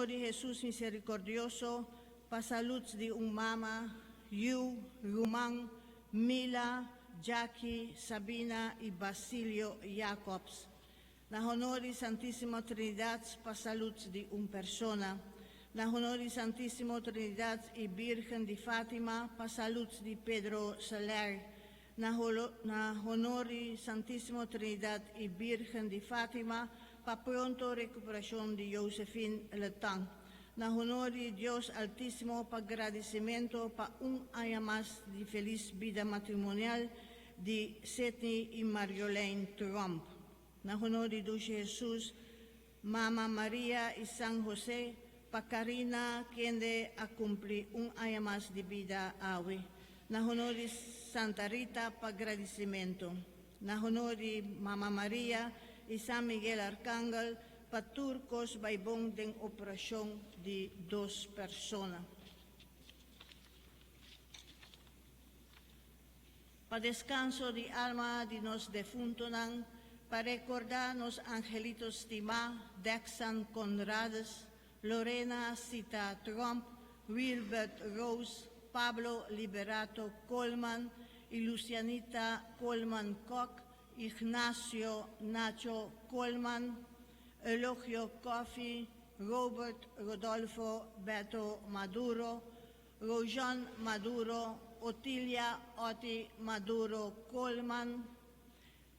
honor di Hesus Misericordioso pa salud di un mama, yiu, ruman, Mila, Jackie, Sabina y Basilio Jacobs. Na honor di Santisimo Trinidad pa salud di un persona. Na honor di Santisimo Trinidad y Birgen di Fatima pa salud di Pedro Soler. Na na honor di Santisimo Trinidad y Birgen di Fatima pa pronto recuperacion di Josephine Letang. Na honor di Dios Altisimo pa gradicimento pa un aña mas di feliz bida matrimonial di Sidney y Marjolein Tromp. Na honor di Dushi Jesus, Mama Maria y San Jose pa Carina kende a cumpli un aña mas di bida awe. Na honor di Santa Rita pa gradicimento. Na honor di Mama Maria y San Miguel Arcangel pa tur cos bay bon den operacion di dos persona. Pa descanso di alma di nos defuntonan, pa recorda nos angelitos stima Dexan Conrades, Lorena Sita Tromp, Wilbert Rose, Pablo Liberato Coleman y Lucianita Coleman Kock, Ignacio Nacho Coleman, Elogio Coffee, Robert Rodolfo Beto Maduro, Rojan Maduro, Otilia Oti Maduro Coleman,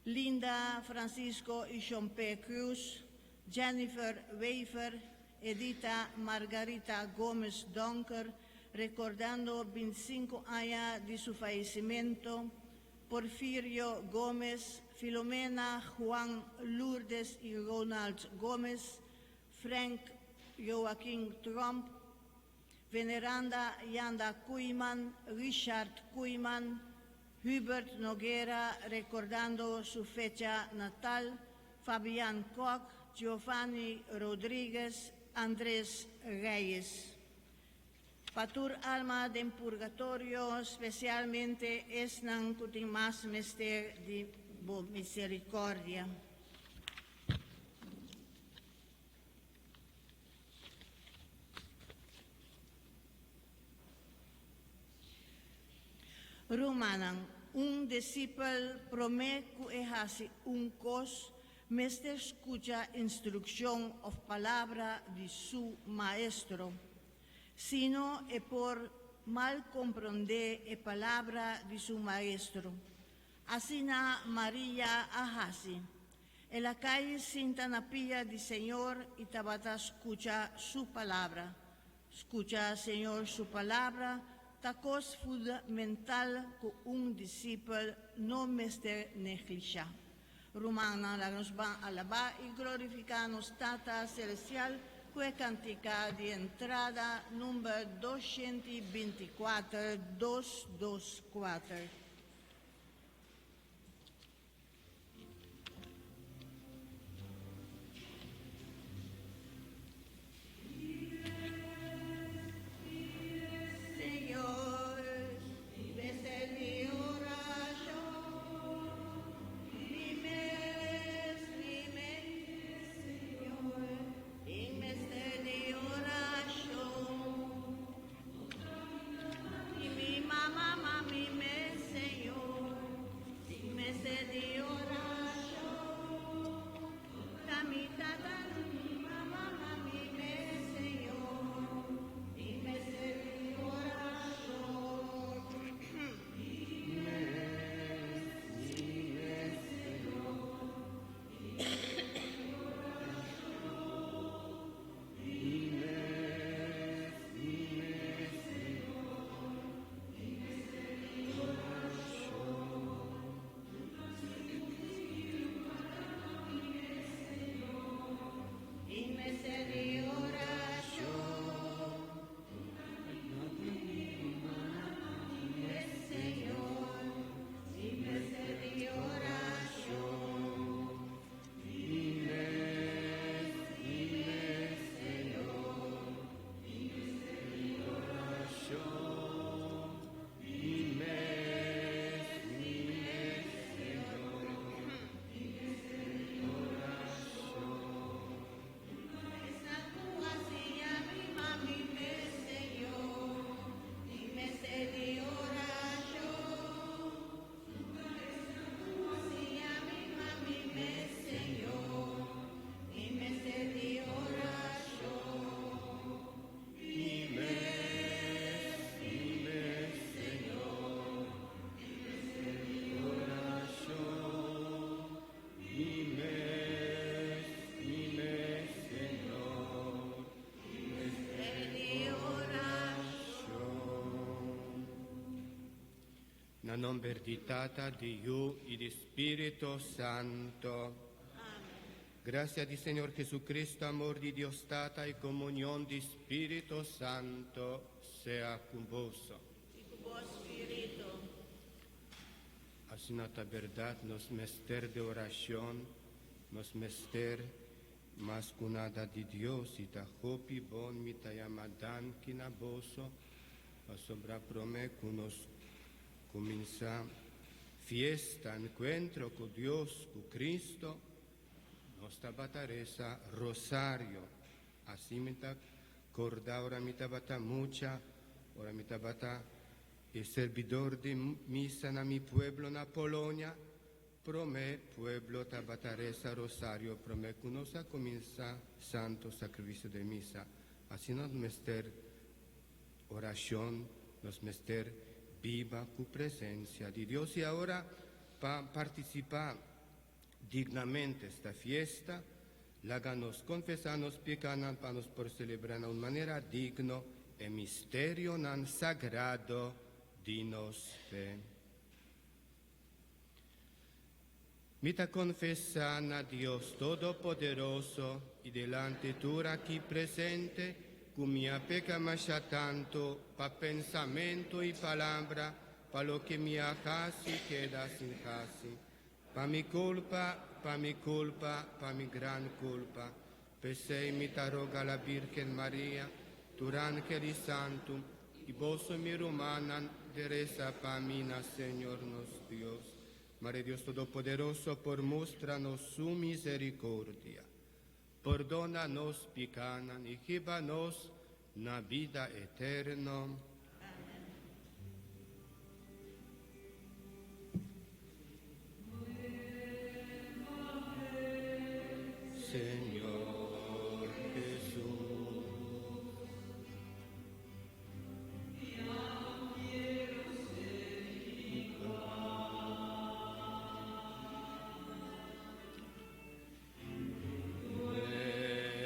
Linda Francisco y P. Cruz, Jennifer Weaver, Edita Margarita Gómez Donker, recordando 25 años de su fallecimiento, Porfirio Gómez, Filomena Juan Lourdes y Ronald Gómez, Frank Joaquín Trump, Veneranda Yanda Kuyman, Richard Kuyman, Hubert Noguera, recordando su fecha natal, Fabián Koch, Giovanni Rodríguez, Andrés Reyes. Pa tur alma den purgatorio, specialmente esnan cu tin mas mester di bo misericordia. Rumannan, un discipel prome cu e haci un cos, mester scucha instruccion of palabra di su maestro. Sino e por mal compronde e palabra di su maestro. Asina Maria a haci. El a cay sinta na pia di Señor y tabata scucha su palabra. Scucha Señor su palabra ta cos fundamental cu un discipel no mester neglisha. Rumannan, laga nos ban alaba y glorifica nos Tata Celestial cu e cantica di entrada number 224, 224. Señor, mester di oracion, mi mes, mi mes, Señor, tin mester di oracion. Y mi mama, mami mes, Señor. nomber di Tata, di Yu y di Spirito Santo. Gracia di Señor Jesucristo, amor di Dios Tata y comunión di Spirito Santo sea cu boso. Y cu bo spirito. Asina ta berdad, nos mester di oracion, nos mester mas cu nada di Dios y ta hopi bon mi ta yama danki na boso pasobra prome cu nos cuminsa fiesta, encuentro cu Dios, cu Cristo, nos tabata resa Rosario. Asina mi ta corda ora mi tabata mucha, ora mi tabata e sirbidor di misa na mi pueblo na Polonia, prome pueblo tabata resa Rosario, prome cu nos a cuminsa Santo Sacrificio di Misa. Asina nos mester oracion, nos mester biba cu presencia di Dios. Y awor, pa participa dignamente esta fiesta, laga nos confesa nos picanan pa nos por celebra na un manera digno e misterionan sagrado di nos fe. Mi ta confesa na Dios Todopoderoso y dilanti tur aki presente, cu mi a peca masha tanto pa pensamento y palabra, pa loke mi a haci keda sin haci. Pa mi culpa, pa mi culpa, pa mi gran culpa. P'esey mi ta roga la Virgen Maria, tur angel y santo, y boso mi rumannan di resa pa mi na Señor nos Dios. Mare Dios Todopoderoso por mustra nos su misericordia. Pordona nos picanan y hiba nos na bida eterno. Señor Jesús.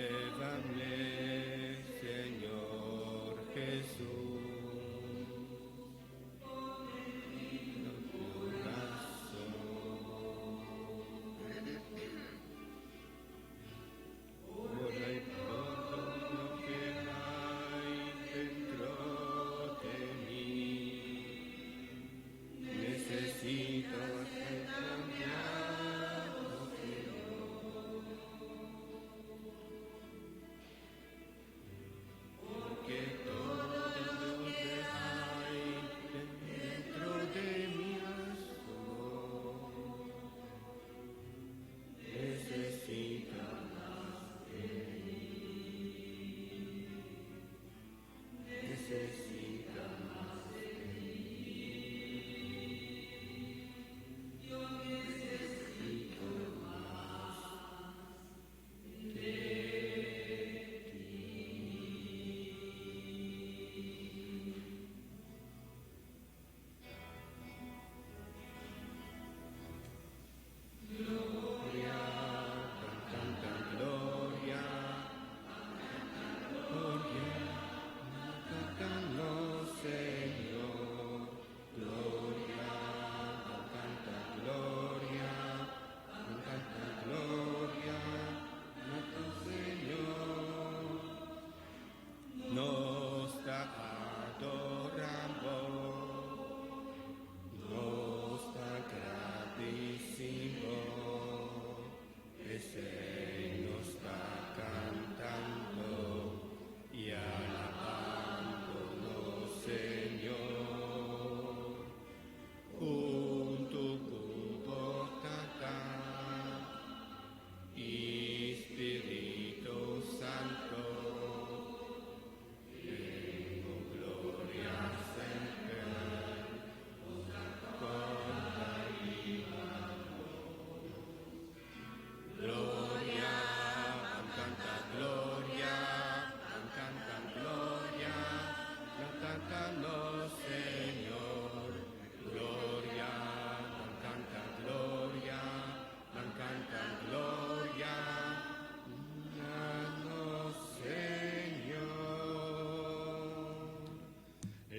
Llévame, Señor Jesús, tu corazón.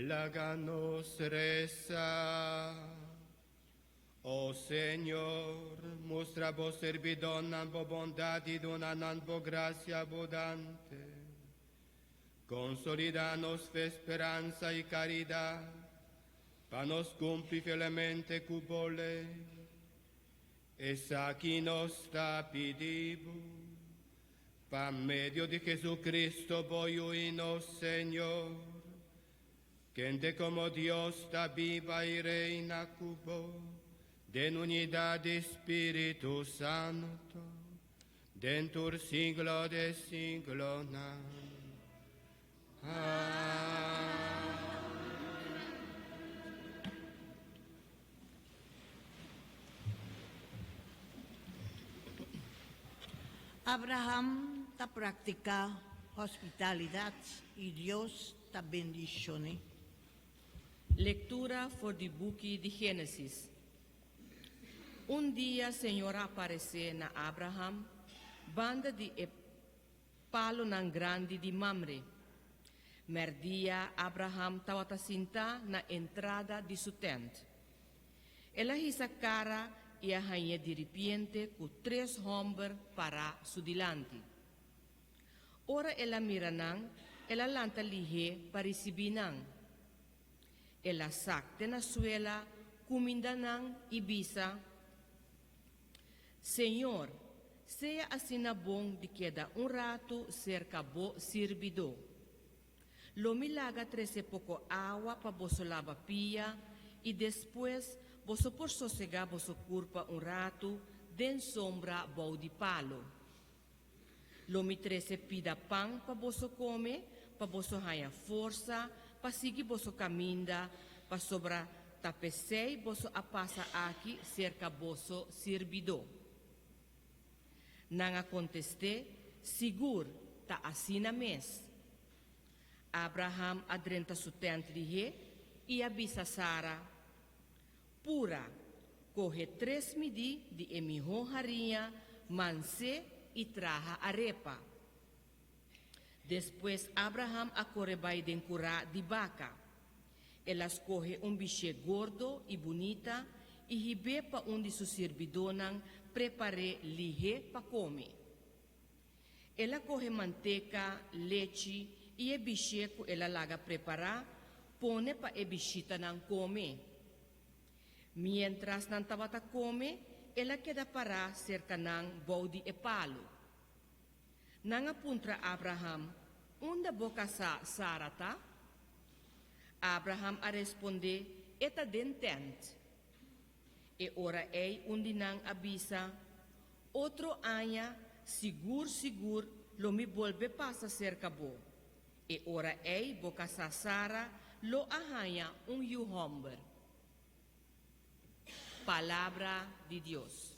Laga nos resa. O Señor, mustra bo sirbidónan bo bondat i duna nan bo grasia abundante. Konsolidá nos fe, speransa i karidat, pa nos kumpli fielmente ku bo lei. Esaki nos ta pidi bo, pa medio di Jesucristo, bo Yu i nos Señor, kende komo Dios ta biba i reina ku bo, den unidat di Spiritu Santu, den tur siglo di siglonan. Amèn. Abraham ta praktiká hospitalidat i Dios ta bendishon'é. Lektura for di buki di Génesis. Un dia Señor a aparesé na Abraham banda di e palonan grandi di Mamre. Mèrdia Abraham tabata sintá na entrada di su tènt. El a hisa kara i a hañ'é diripiente ku tres hòmber pará su dilanti. Ora el a mira nan, el a lanta lihé pa risibí nan. El a sak te na suela, kuminda nan i bisa, Señor, sea asina bon di keda un ratu serka bo sirbidó. Lo mi laga trese poko awa pa boso laba pia i despues boso por sosegá boso kurpa un ratu den sombra bou di palu. Lo mi trese pida pan pa boso kome, pa boso haña forsa pa sigui boso kaminda, pasobra ta p'esei boso a pasa aki serka boso sirbidó. Nan a kontest'é, Sigur, ta asina mes. Abraham a drenta su tènt lihé i a bisa Sara, Pura, kohe tres midí di e mihó hariña, mans'é i traha arepa. Despues Abraham a kore bai den kurá di baka. El a skohe un bishé gordo i bunita i hib'é pa un di su sirbidónan prepar'é lihé pa kome. El a kohe manteka, lechi i e bishé ku el a laga prepará pone pa e bishitanan kome. Miéntras nan tabata kome, el a keda pará serka nan bou di e palu. Nan a puntra Abraham, Unda bo kasá Sara ta? Abraham a respondé, E ta den tènt. E ora ei un di nan a bisa, Otro aña, sigur sigur lo mi bolbe pasa serka bo. E ora ei bo kasá Sara lo a haña un yu hòmber. Palabra di Dios.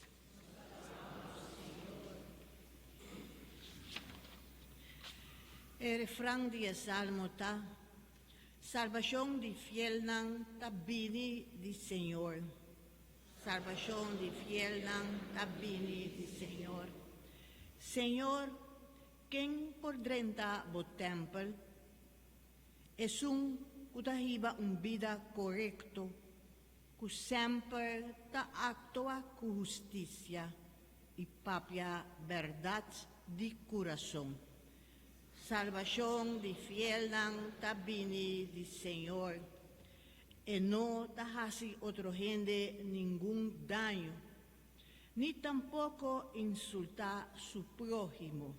E refran di e salmo ta, Salbashon di fielnan ta bini di Señor. Salbashon di fielnan ta bini di Señor. Señor, ken por drenta bo tèmpel? Esun ku ta hiba un bida korekto, ku semper ta aktua ku hustisia i papia bèrdat di kurason. Salbashon di fielnan ta bini di Señor. E no ta hasi otro hende ningun daño, ni tampoko insultá su próhimo.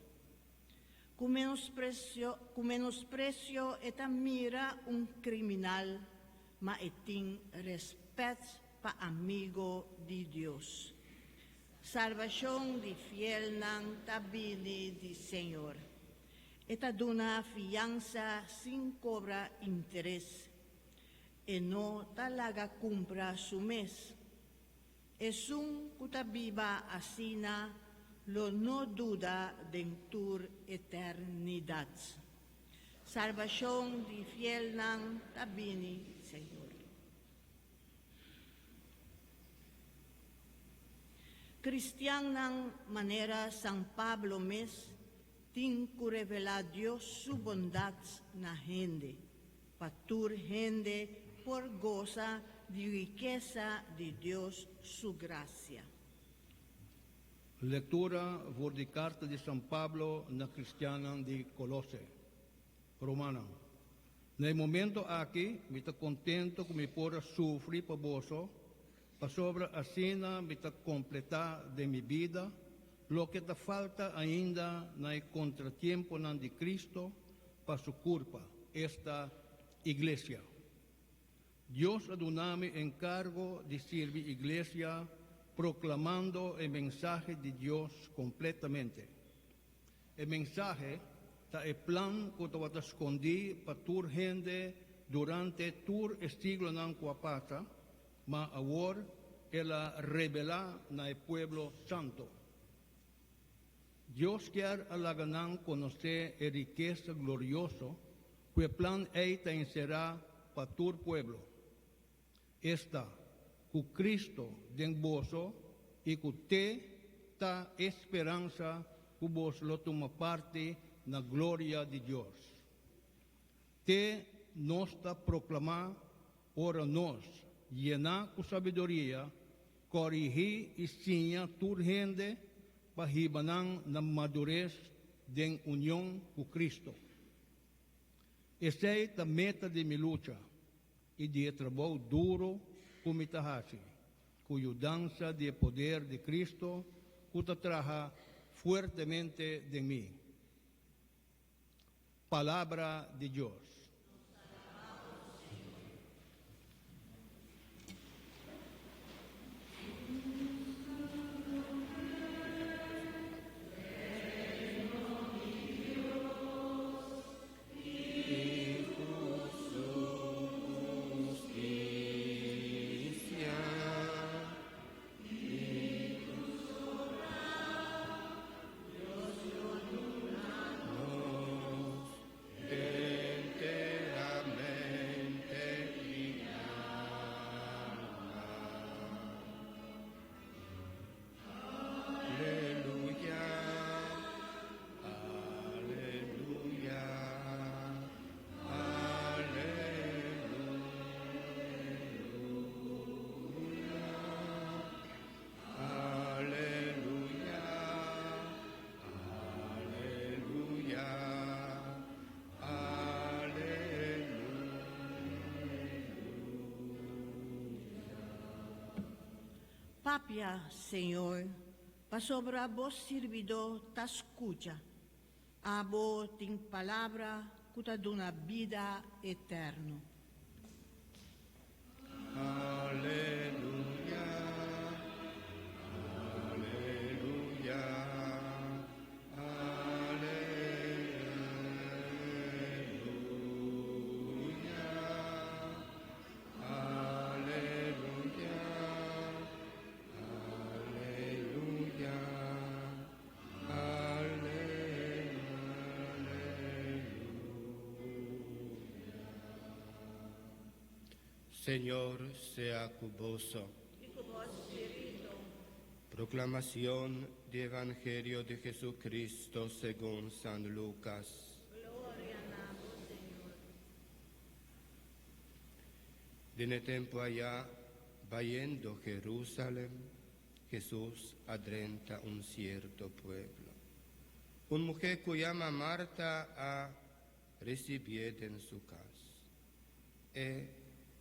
Ku menospresio, ku menospresio e ta mira un kriminal, ma e tin rèspèt pa amigo di Dios. Salbashon di fielnan ta bini di Señor. E ta duna fiansa sin kobra interes. E no ta laga kumpra su mes. Esun ku ta biba asina lo no duda den tur eternidat. Salbashon di fielnan ta bini, Señor. Kristiannan manera San Pablo mes tin ku revelá Dios su bondat na hende. Pa tur hende por gosa di rikesa di Dios su grasia. Lektura for di karta di San Pablo na kristiannan di Kolose. Rumannan, na e momento aki mi ta kontento ku mi por a sufri pa boso, pasobra asina mi ta kompletá den mi bida loke ta falta ainda na e kontratiemponan di Kristo pa su kurpa, esta, iglesia. Dios a duna mi enkargo di sirbi iglesia proklamando e mensahe di Dios kompletamente. E mensahe ta e plan ku tabata skondí pa tur hende durante tur e siglonan ku a pasa, ma awor el a rebelá na e pueblo santu. Dios kier a laga nan konosé e rikesa glorioso ku e plan ei ta enserá pa tur pueblo. Esta, ku Cristo den boso i ku t'e ta e speransa ku boso lo tuma parti na gloria di Dios. T'e nos ta proklamá ora nos, yená ku sabiduria, korigí i siña tur hende pa hiba nan na madures den union ku Cristo. Esei ta meta di mi lucha i di e trabou duru ku mi ta hasi, ku yudansa di e poder di Cristo ku ta traha fuertemente den mi. Palabra di Dios. Papia, Señor, pasobra bo sirbidó ta skucha. Abo tin palabra ku ta duna bida eterno. Aleluya, aleluya, aleluya, aleluya, aleluya. Señor sea ku boso. Proclamación di Evangelio di Jesucristo segun San Lucas. Gloria na bo, Señor. Den e tempo aya, bayendo Jerusalem, Jesús a drenta un cierto pueblo. Un muhé cu yama Marta a ricibié den su cas. E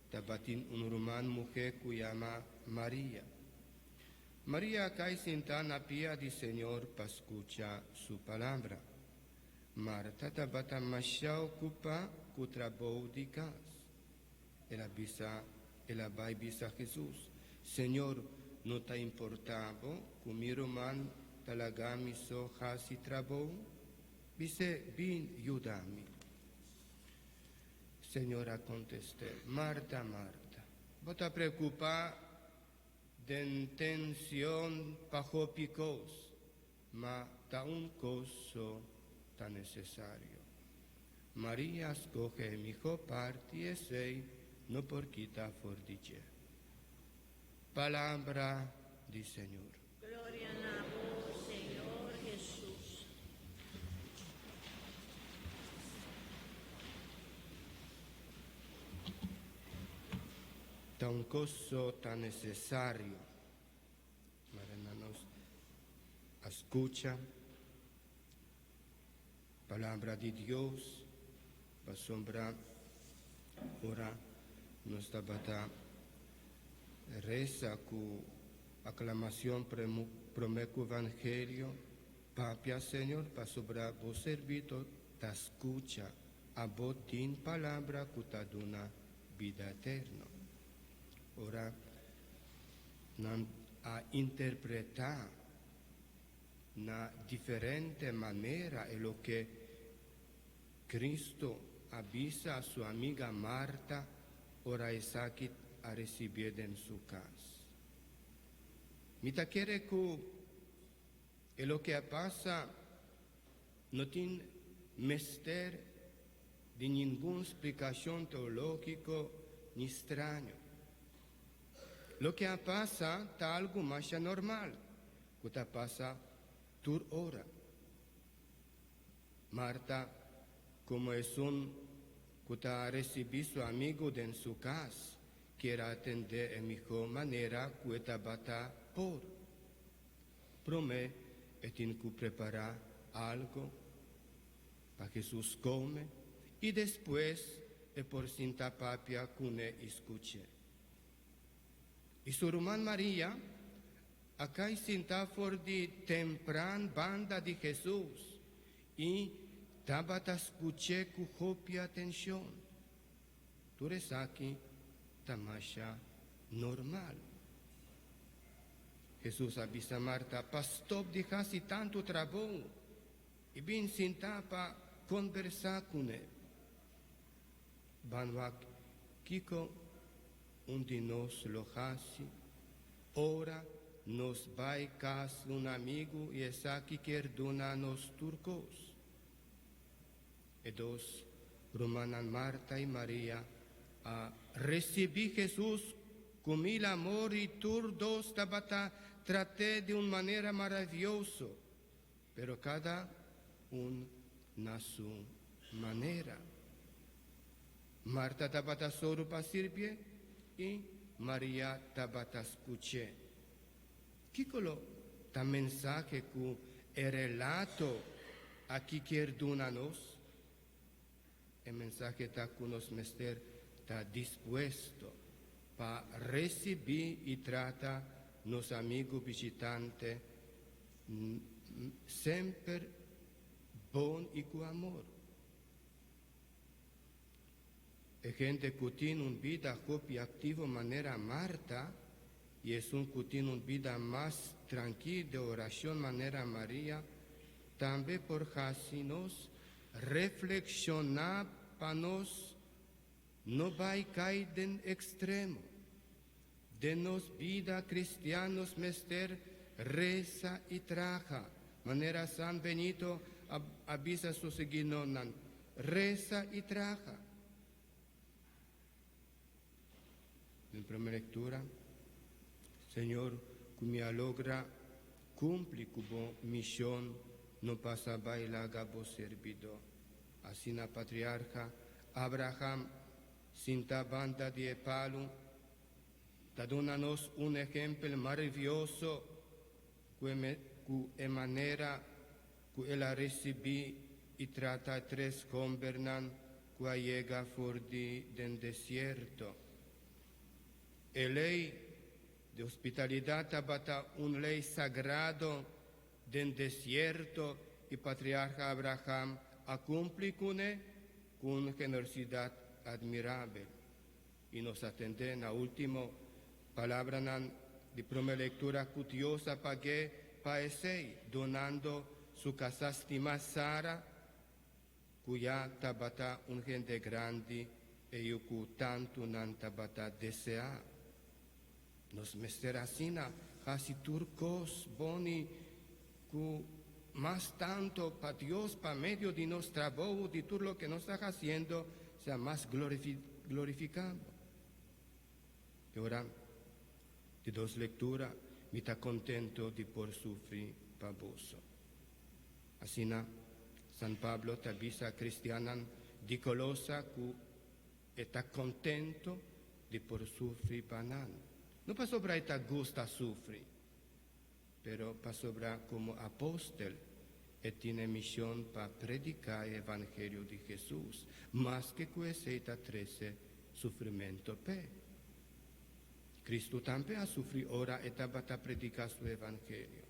tabatin un ruman muhé cu yama Maria. Maria a cai sintá na pia di Señor pa scucha su palabra. Marta tabata masha ocupá cu trabou di cas. El a bisa, el a bai bisa Hesus, Señor, no ta importá bo ku mi ruman ta laga mi so hasi trabou? Bis'é, Bin yuda mi. Señor a kontest'é, Marta, Marta, bo ta preokupá den tension pa hopi kos, Ma ta un kos so ta nesesario. Maria a skohe e mihó parti i esei no por kita for di dje. Palabra di Señor. Gloria na bo, Señor Hesus. Ta un kos so ta nesesario. Marena nos a skucha palabra di Dios pasobra ora nos tabata resa ku aklamacion prome ku evangelio, Papia, Señor, pasobra bo servito ta skucha, abo tin palabra ku ta duna bida eterno. Ora nan a interpretá na diferente manera e loke Cristo a bisa su amiga Marta ora esaki a recibié den su cas. Mi ta kere cu e loke a pasa no tin mester di ningun splicacion teologico ni straño. Loke a pasa ta algo masha normal cu ta pasa tur ora. Marta, komo esun ku ta risibí su amigu den su kas, kier a atendé e mihó manera ku e tabata por. Promé e tin ku prepará algu pa Hesus kome i despues e por sinta papia kuné i skuch'é. I su ruman Maria a kai sintá for di tempran banda di Hesus i tabata skuch'é ku hopi atenshon. Tur esaki ta masha normal. Hesus a bisa Marta pa stòp di hasi tantu trabou i bin sintá pa konbersá kuné. Ban wak kiko un di nos lo hasi ora nos bai kas un amigu i esaki kier duna nos tur kos. E dos rumannan Marta i Maria a risibí Hesus ku mil amor i tur dos tabata trat'é di un manera maravioso, pero kada un na su manera. Marta tabata soru pa sirbié i Maria tabata skuch'é. Kiko lo ta mensahe ku e relato aki kier duna nos? E mensahe ta ku nos mester ta dispuesto pa risibí i trata nos amigu bishitante semper bon i ku amor. E hende ku tin un bida hopi aktivo manera Marta i esun ku tin un bida mas trankil de orashon manera Maria tambe por hasi nos reflekshoná pa nos no bai kai den ekstremo. Den nos bida kristian nos mester resa i traha, manera San Benito a bisa su siguidónan, Resa i traha. Den promé lektura, Señor, ku mi a logra kumpli ku bo mishon, no pasa bai laga bo sirbidó. Asina patriarka Abraham Sinta banda di e palu ta duna nos un ehempel maravioso ku e ku e manera ku el a risibí i trata e tres hombernan ku a yega for di den desierto. E lei di hospitalidat tabata un lei sagrado den desierto i patriarka Abraham a kumpli kuné ku un generosidat admirabel. I nos a tende na último palabranan di promé lektura ku Dios a pag'é pa esei, dunando su kasá stimá Sara, ku ya tabata un hende grandi e yu ku tantu nan tabata deseá. Nos mester asina hasi tur kos bon i ku mas tanto pa Dios pa medio di nos trabou di tur loke nos ta hasiendo sea mas glorificado. E ora di dos lectura mi ta contento di por sufri pa boso. Asina San Pablo ta bisa cristiannan di Colosa cu e ta contento. di por sufri pa nan. No pasobra e ta gusta sufri, pero pasobra komo apòstel e tin e mishon pa prediká e evangelio di Hesus, maske ku esei ta trese sufrimentu p'e. Kristu tambe a sufri ora e tabata prediká su evangelio.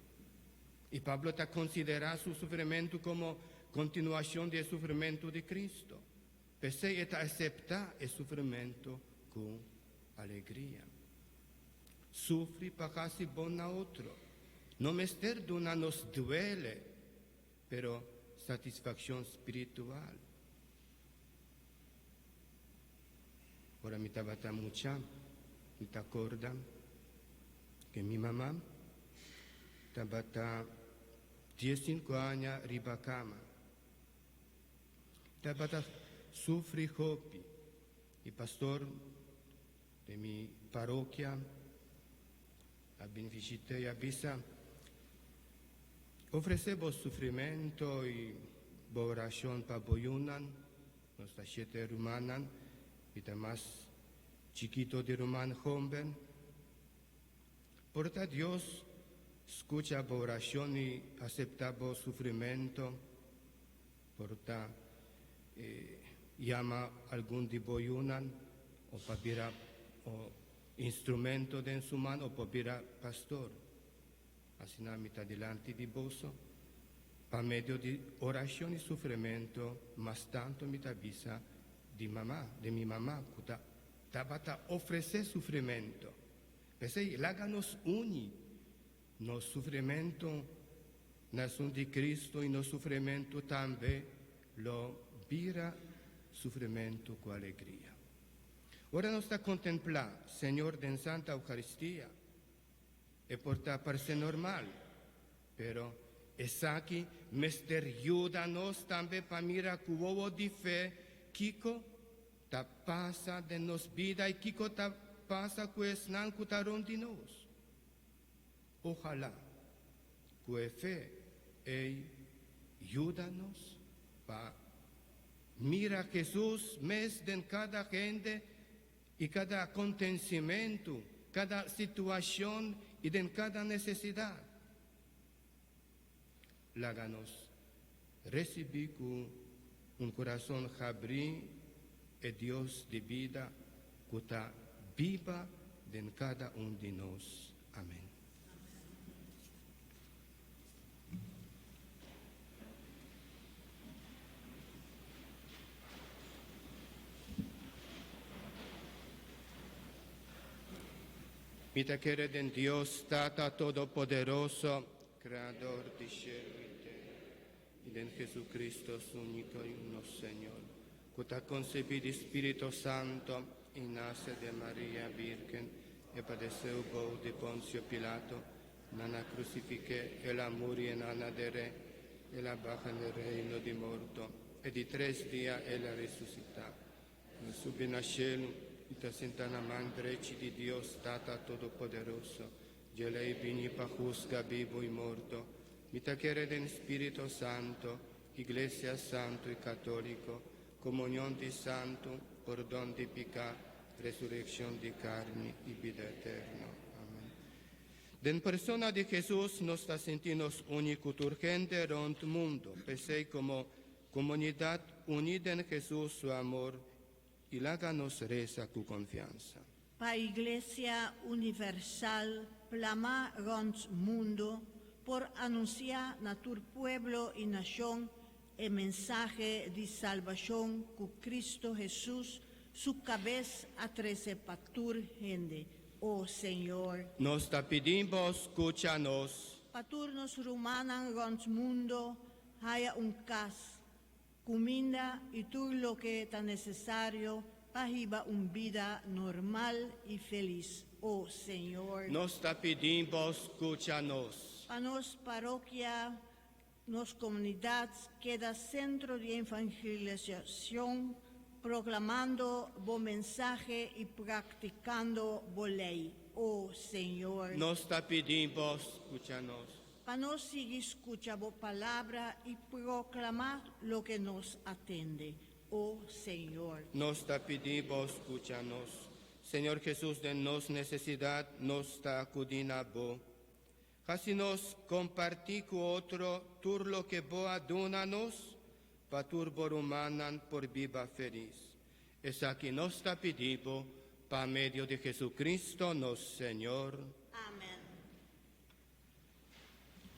I Pablo ta konsiderá su sufrimentu komo kontinuashon di e sufrimentu di Kristu. P'esei e ta aseptá e sufrimentu ku alegria. Sufri pa hasi bon na otro no mester duna nos duele, pero satisfakshon spiritual. Ora mi tabata mucha, mi ta korda ke mi mama tabata diesinku aña riba kama. Tabata sufri hopi i pastor di mi parokia a bin visit'é i a bisa, Ofresé bo sufrimento i bo orashon pa bo yunan. Nos ta shete rumannan, mi ta mas chikito di ruman homben. Por ta Dios skucha bo orashon i aseptá bo sufrimentu. Por ta e yama algun di bo yunan o pa bira o instrumento den su man o por bira pastor. Asina mi ta dilanti di boso, pa medio di orashon i sufrimentu, mas tantu mi ta bisa di mama, di mi mama ku ta tabata ofresé sufrimentu. P'esei laga nos uni nos sufrimentu na esun di Cristo i nos sufrimentu tambe lo bira sufrimentu ku alegria. Ora nos ta kontemplá Señor den Santa Eucaristia, e por ta parse normal, pero esaki mester yuda nos tambe pa mira ku wowo di fe kiko ta pasa den nos bida i kiko ta pasa ku esnan ku ta rond di nos. Ojalá ku e fe ei yuda nos pa mira Hesus mes den kada hende i kada akontensimentu, kada situashon i den kada nesesidat. Laga nos risibí ku un kurason habrí e Dios di bida ku ta biba den kada un di nos. Amèn. Mi ta kere den Dios Tata Todopoderoso, Kreador di shelu i tera, i den Jesucristo, su úniko i nos Señor, ku ta konsebí di Spirito Santo i nase de Maria Bírgen, e padeseu bou di Poncio Pilato, nan a krusifik'é, el a muri i nan a der'é, el a baha n'e reino di morto, e di tres dia el a resusitá. El a subi na shelu i ta sintá na man drechi di Dios Tata Todopoderoso. Dje lei bini pa husga bibu i morto. Mi ta kere den Spirito Santo, Iglesia Santu i Katóliko, komunion di santu, pordon di piká, resurekshon di karni i bida eterno. Amen. Den persona di Hesus nos ta sinti nos uni ku tur hende rònt mundu. P'esei komo komunidat uní den Hesus su amor i laga nos resa ku konfiansa. Pa Iglesia Universal plamá rònt mundu por anunsiá na tur pueblo i nashon e mensahe di salbashon ku Kristu Hesus su kabes a trese pa tur hende. O Señor. Nos ta pidi Bo skucha nos. Pa tur nos rumannan rònt mundu haya un kas, kuminda i tur loke ta nesesario pa hiba un bida normal i felis. O Señor. Nos ta pidi Bo skucha nos. Pa nos parokia, nos komunidat keda sentro di evangelisashon, proklamando Bo mensahe i praktikando Bo lei. O Señor. Nos ta pidi Bo skucha nos. Pa nos sigui skucha Bo palabra i proklamá loke nos a tende. O Señor. Nos ta pidi Bo skucha nos. Señor Jesus den nos necesidad nos ta acudi na Bo. Haci nos comparti cu otro tur loke Bo a duna nos, pa tur Bo rumannan por biba feliz. Esaki nos ta pidi Bo pa medio di Jesucristo nos Señor. Amen.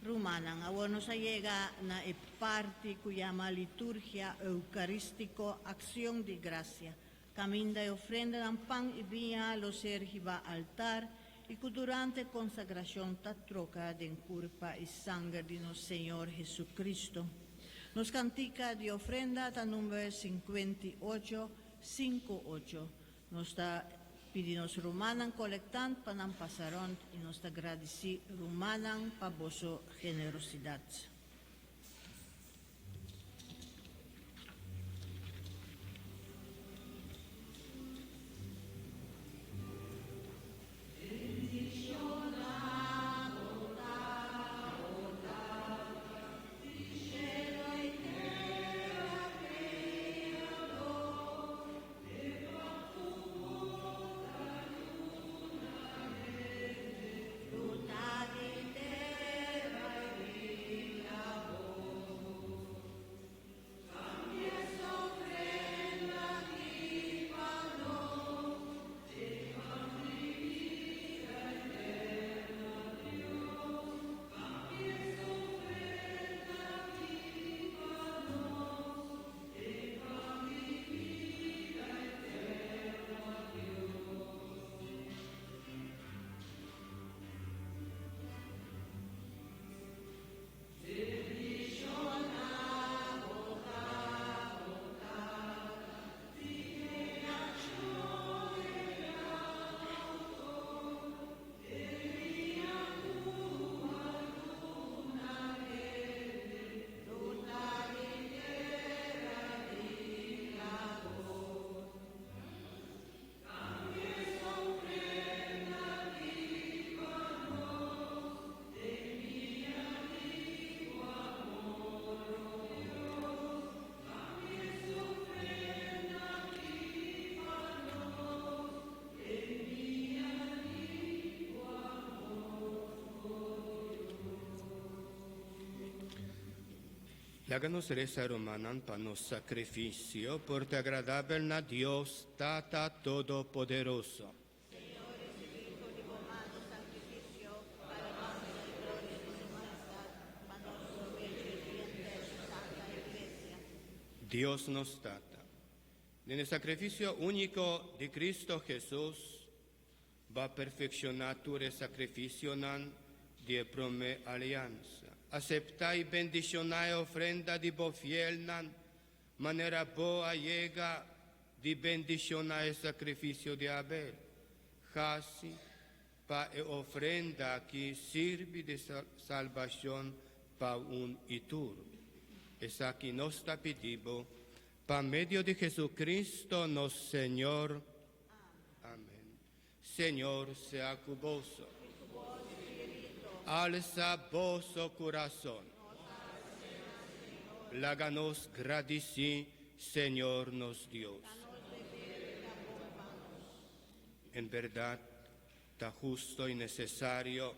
Rumannan, awor nos a yega na e parti ku yama Liturgia Eukarístiko, Akshon di Grasia, kaminda e ofrendanan pan i biña lo ser hibá altar i ku durante konsagrashon ta troka den kurpa i sanger di nos Señor Jesucristo. Nos kantika di ofrenda ta number 58, 58. Nos ta pidi nos rumannan kolektant pa nan pasa rònt i nos ta gradisí rumannan pa boso generosidat. Laga nos resa rumannan pa nos sakrifisio por ta agradabel na Dios Tata Todopoderoso. Señor, risibí for di bo man nos sakrifisio pa alabansa i gloria di su majestad, pa nos probecho i bien di su santa Iglesia. Dios nos Tata, den e sakrifisio úniko di Kristo Hesus, Bo a perfekshoná tur e sakrifisionan di e promé aliansa. Aseptá i bendishoná e ofrenda di bo fielnan, manera bo a yega di bendishoná e sakrifisio di Abel. Hasi pa e ofrenda aki sirbi di salbashon pa un i tur. Esaki nos ta pidi bo pa medio di Jesucristo nos Señor. Amen. Señor sea cu boso. Alsa boso curazon. Laga nos gradici Señor nos Dios. En berdad, ta husto y necesario,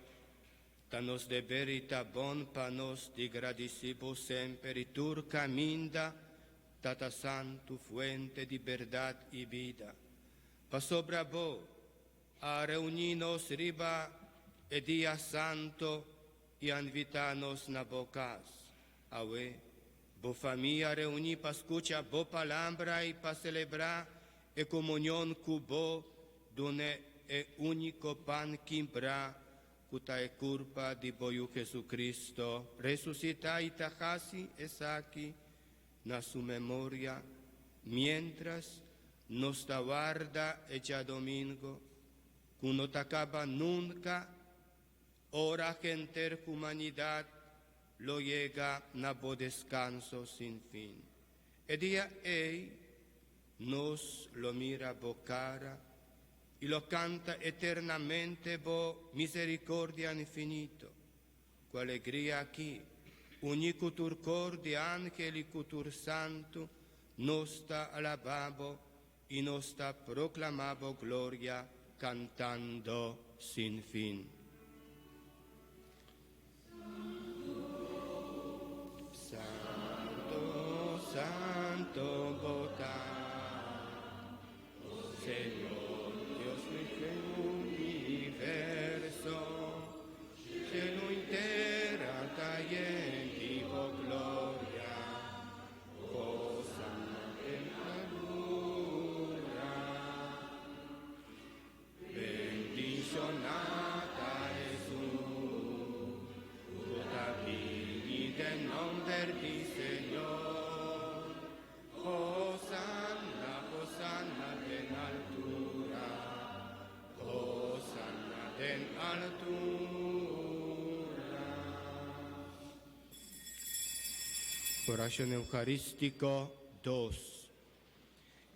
ta nos deber y ta bon pa nos di gradici bo semper y tur caminda, Tata Santu, fuente di bèrdat i bida, pasobra Bo a reuní nos riba e dia santu i a invitá nos na Bo kas. Awe, Bo famia a reuní pa skucha Bo palabra i pa selebrá e komunion ku Bo dun'é e úniko pan kimbrá ku ta e kurpa di Bo Yu Jesucristo resusitá i ta hasi esaki na su memoria miéntras nos ta warda e djadomingo ku no ta kaba nunka ora henter humanidat lo yega na bo deskanso sin fin. E dia ei nos lo mira bo kara i lo kanta eternamente bo miserikordia infinito. Ku alegria aki, uní ku tur kor di angel i ku tur santu, nos ta alabá bo. I nos ta proclama bo gloria cantando sin fin. Santo, Santo bo ta, Señor Dios di universo, cielo i tera ta yen di bo gloria, Hosanna den altura. Bendishoná ta esun ku ta bini den nòmber di Señor. Hosanna, hosanna den altura. Hosanna den altura. Oracion Eucarístico 2.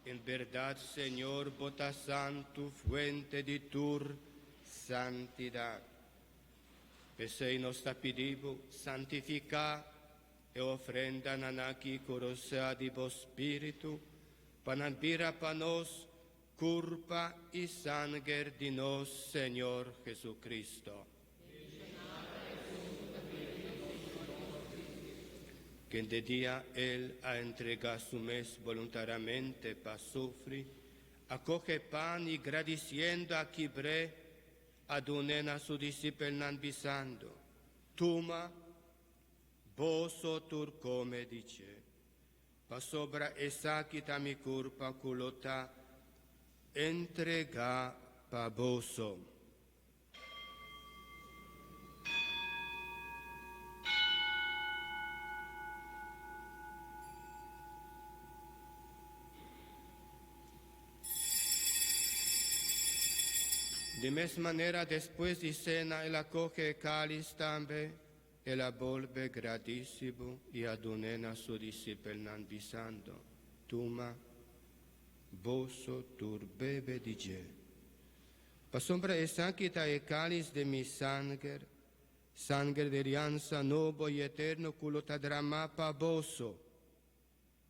En berdad, Señor, bo ta santu, fuente di tur santidad. P'esei nos ta pidi bo, santificá e ofrendanan aki cu rosea di bo Spiritu, pa nan bira pa nos curpa i sanger di nos Señor Jesucristo. Kende dia El a entregá su mes boluntariamente pa sufri, a kohe pan i gradisiendo a kibr'é, a dun'é na su disipelnan bisando, Tuma, boso tur kome di dje, pasobra esaki ta mi kurpa ku lo ta entregá pa boso. Di mes manera despues di sena el a kohe e kalis tambe, el a bolbe gradisibu i a dun'é na su disipelnan bisando, Tuma, boso tur bebe di dje. Pasobra esaki ta e cáliz di mi sanger, sanger di aliansa nobo i eterno cu lo ta dramá pa boso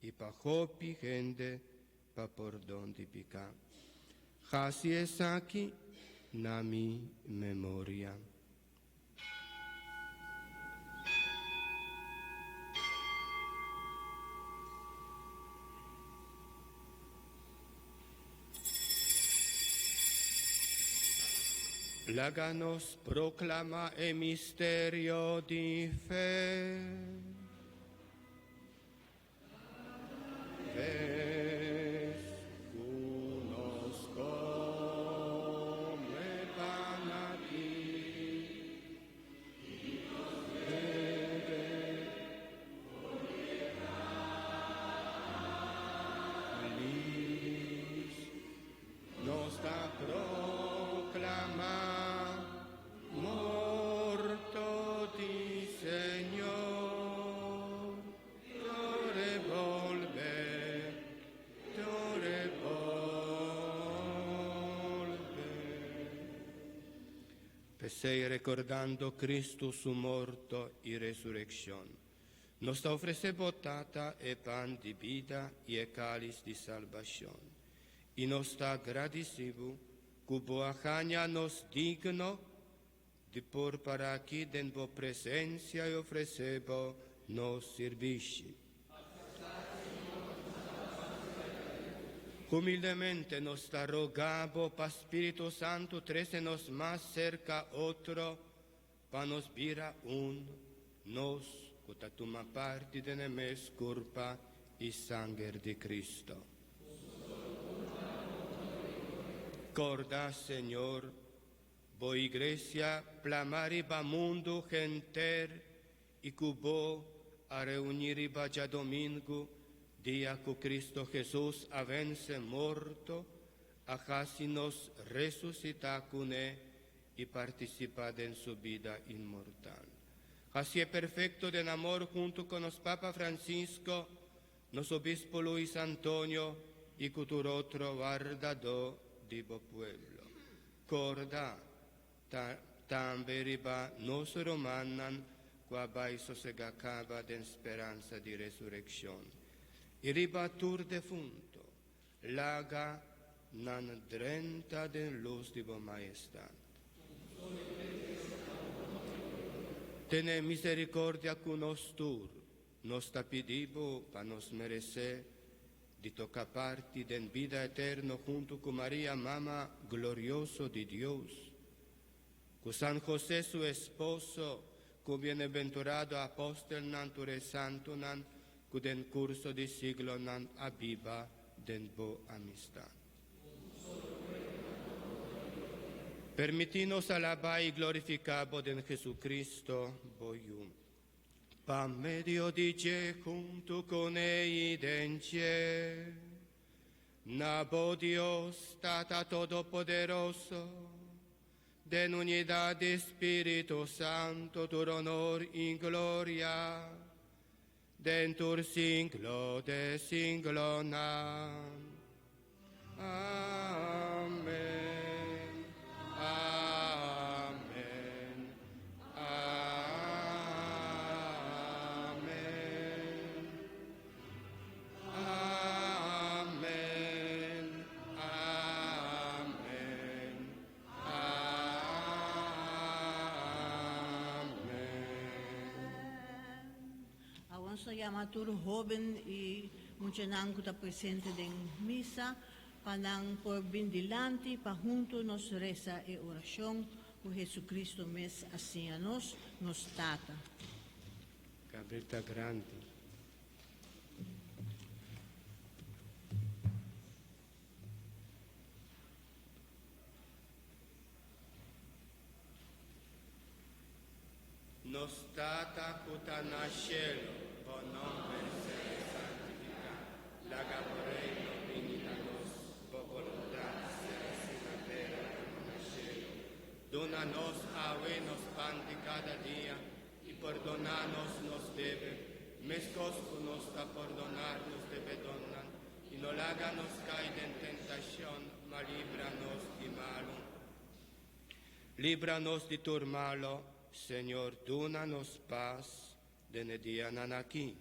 i pa hopi hende pa pordon di picá. Haci esaki na mi memoria. Laga nos proclama e misterio di fe. Ves ku nos kome pan aki i nos bebe for di e kalis, nos ta proklamá morto di Señor. Tore bolbe, tore bolbe. P'esei rekordando Cristo su morto i resurekshon, nos ta ofresé bo Tata e pan di bida i e kalis di salbashon, i nos ta gradisí bo ku bo a haña nos digno Di por para aki den bo presencia y ofrece bo nos sirbishi. Humildemente nos ta roga bo pa Spiritu Santu trece nos mas cerca otro pa nos bira un, nos cu ta tuma parti den e mes curpa y sanger di Cristo. Corda, Señor, Bo Iglesia plama riba mundu henter i ku Bo a reuní riba djadomingu, dia ku Cristo Jesus a vense morto, a hasi nos resusitá kuné i partisipá den Su bida inmortal. Hasié perfekto den amor huntu ku nos Papa Francisco, nos Obispo Luis Antonio i ku tur otro wardadó di Bo pueblo. Corda ta tambe riba nos rumannan cu a bay sosega caba den speransa di resureccion, y riba tur defunto. Laga nan drenta den lus di bo Maestat. Tene misericordia cu nos tur, nos ta pidi bo pa nos merece di toca parti den bida eterno hunto cu Maria Mama glorioso di Dios, cu San José su esposo, cu bienaventurado apostelnan tur e santonan cu den curso di siglonan a biba den bo amistad. Permiti nos alaba y glorifica bo den Jesucristo, bo Yu. Pa medio di dje hunto cu ne y den dje, na bo Dios, Tata Todopoderoso, den unidad di Spirito Santo, tur honor y gloria, den tur siglo di siglonan. Amen. Amen. Amen. Amen. Amen. Amen. Awor nos ta yama tur hoben y muchanan cu ta presente den misa pa nan por bin dilanti pa hunto nos reza e oracion cu Jesucristo mes a siña nos, nos Tata. Gabriel ta grandi. Nos Tata cu ta na cielo, bo nomber sea santifica, laga bo reino bini na nos, bo voluntad sea haci na tera como na cielo. Duna nos awe nos pan di cada dia y pordona nos nos debe, mescos cu nos ta pordona nos debedornan, y no laga nos cay den tentacion, ma libra nos di malo. Libra nos di tur malo, Señor, duna nos paz den e dianan aki.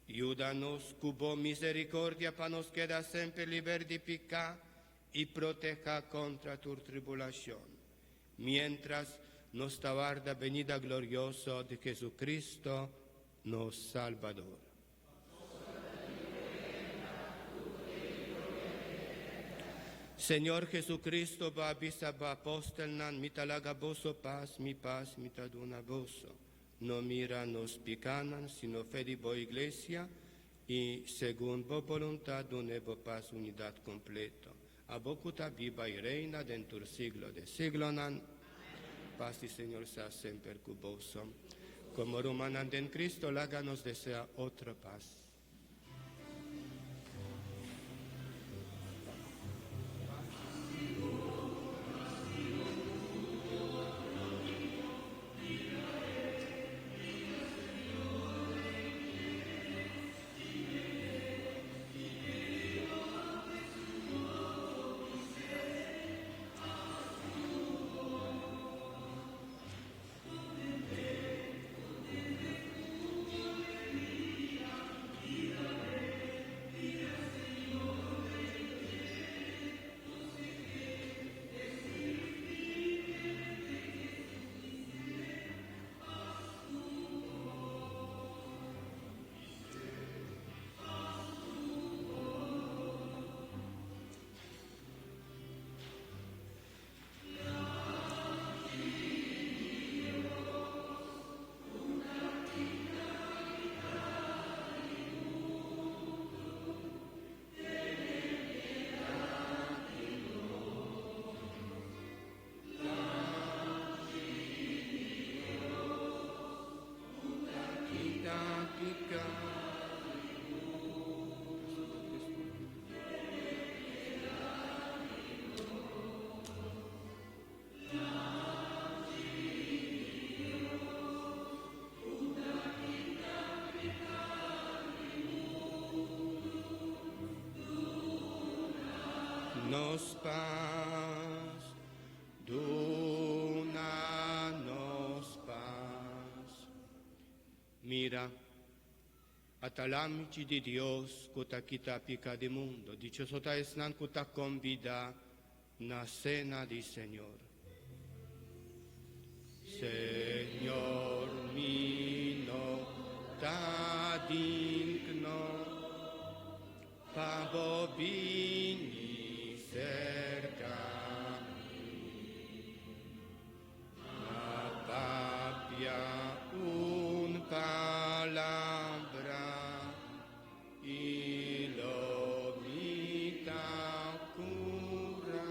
Yuda nos cu bo misericordia pa nos keda semper liber di pica y proteha contra tur tribulacion. Mientras nos ta warda benida glorioso di Jesucristo, nos Salbador. Señor Jesucristo, bo a bisa bo apostelnan, mi ta laga boso paz, mi paz mi ta duna boso. No mira nos picanan, sino fe di bo iglesia, y segun bo voluntad dun'e bo paz unidad completo. Abo cu ta biba y reina den tur siglo di siglonan. Paz di Señor sea semper cu boso. Como rumannan den Cristo, laga nos desea otro paz. Kita pica. Nos paz, duna nos paz. Mira, Ata Lamchi di Dios ku ta kita piká di mundu, dichoso ta esnan ku ta kombidá na sena di Señor. Señor, mi no ta digno pa bo bini serka mi, ma papia un palabra i lo mi ta kurá.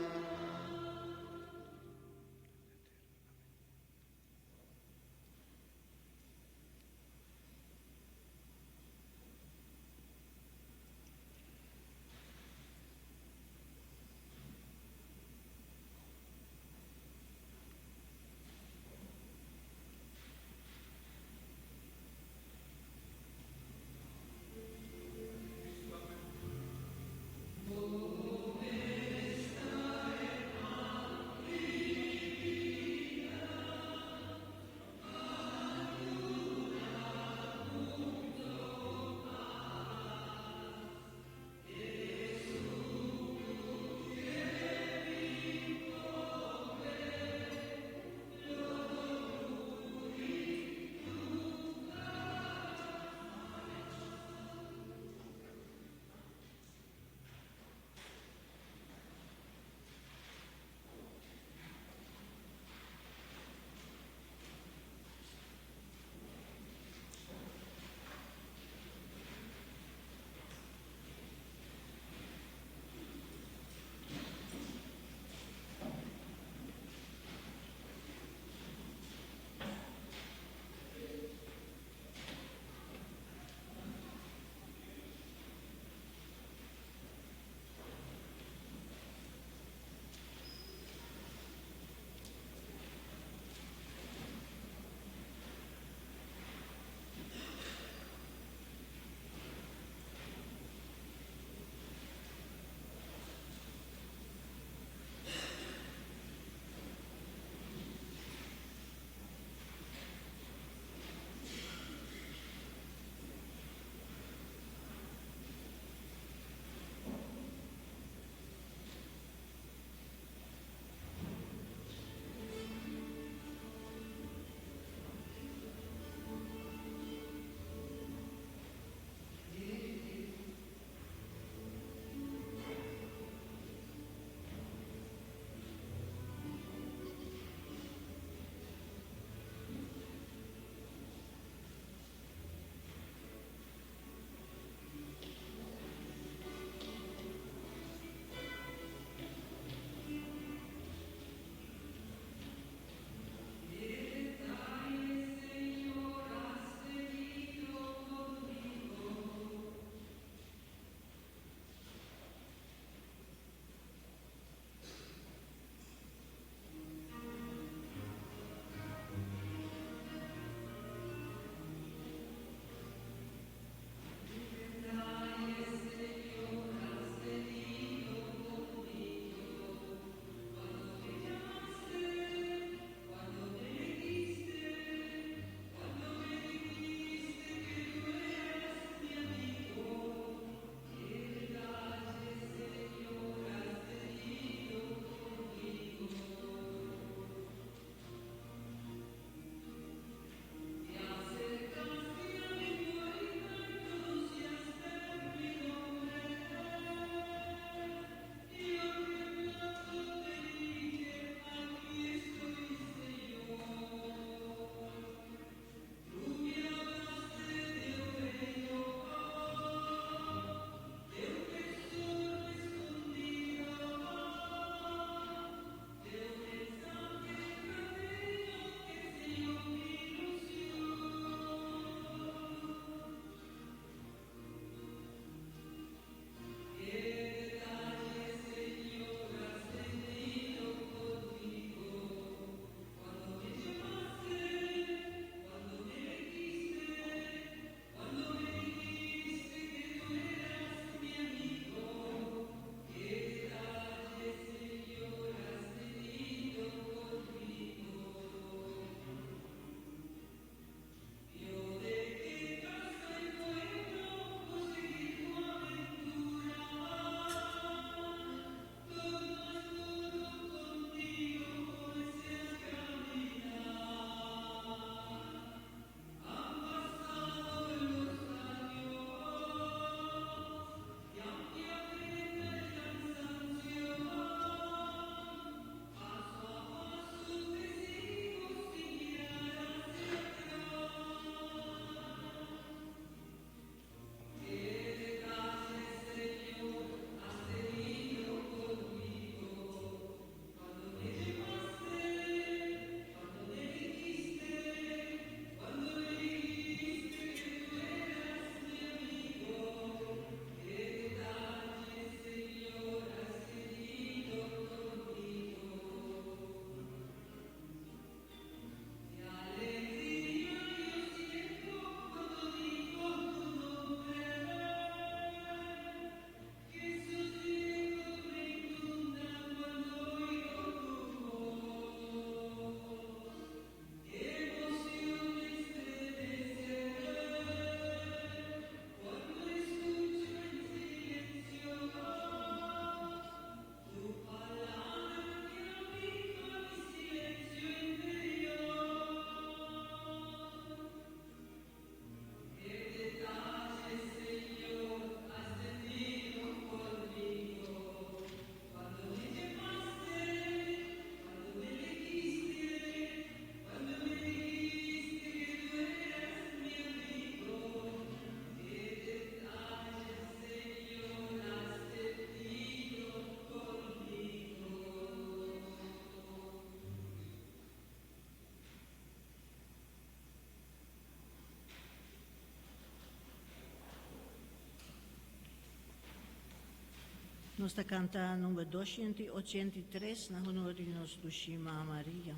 Nos ta kanta number 283 na honor di nos dushi Mama Maria.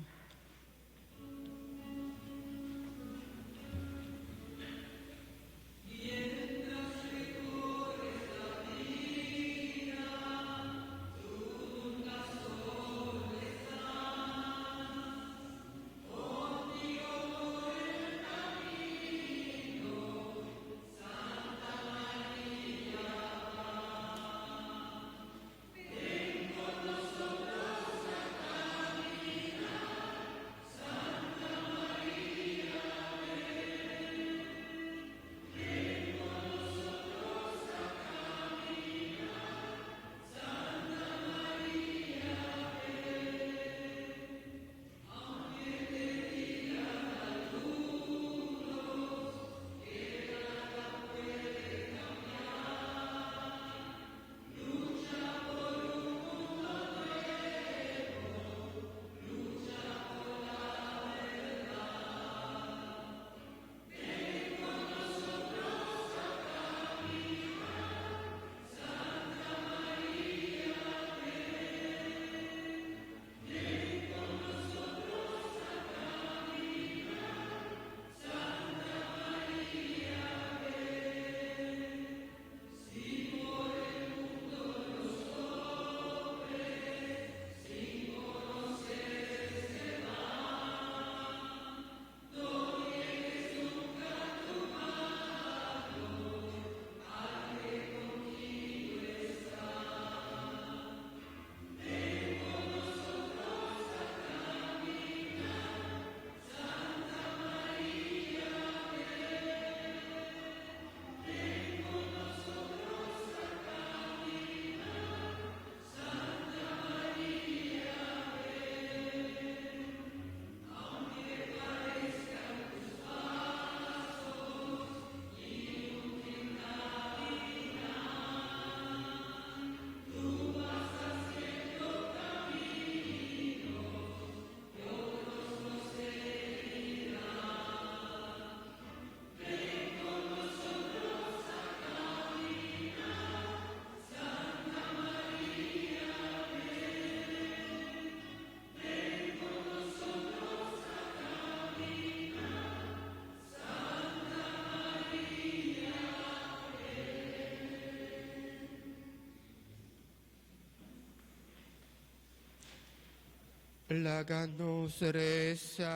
Laga nos resa.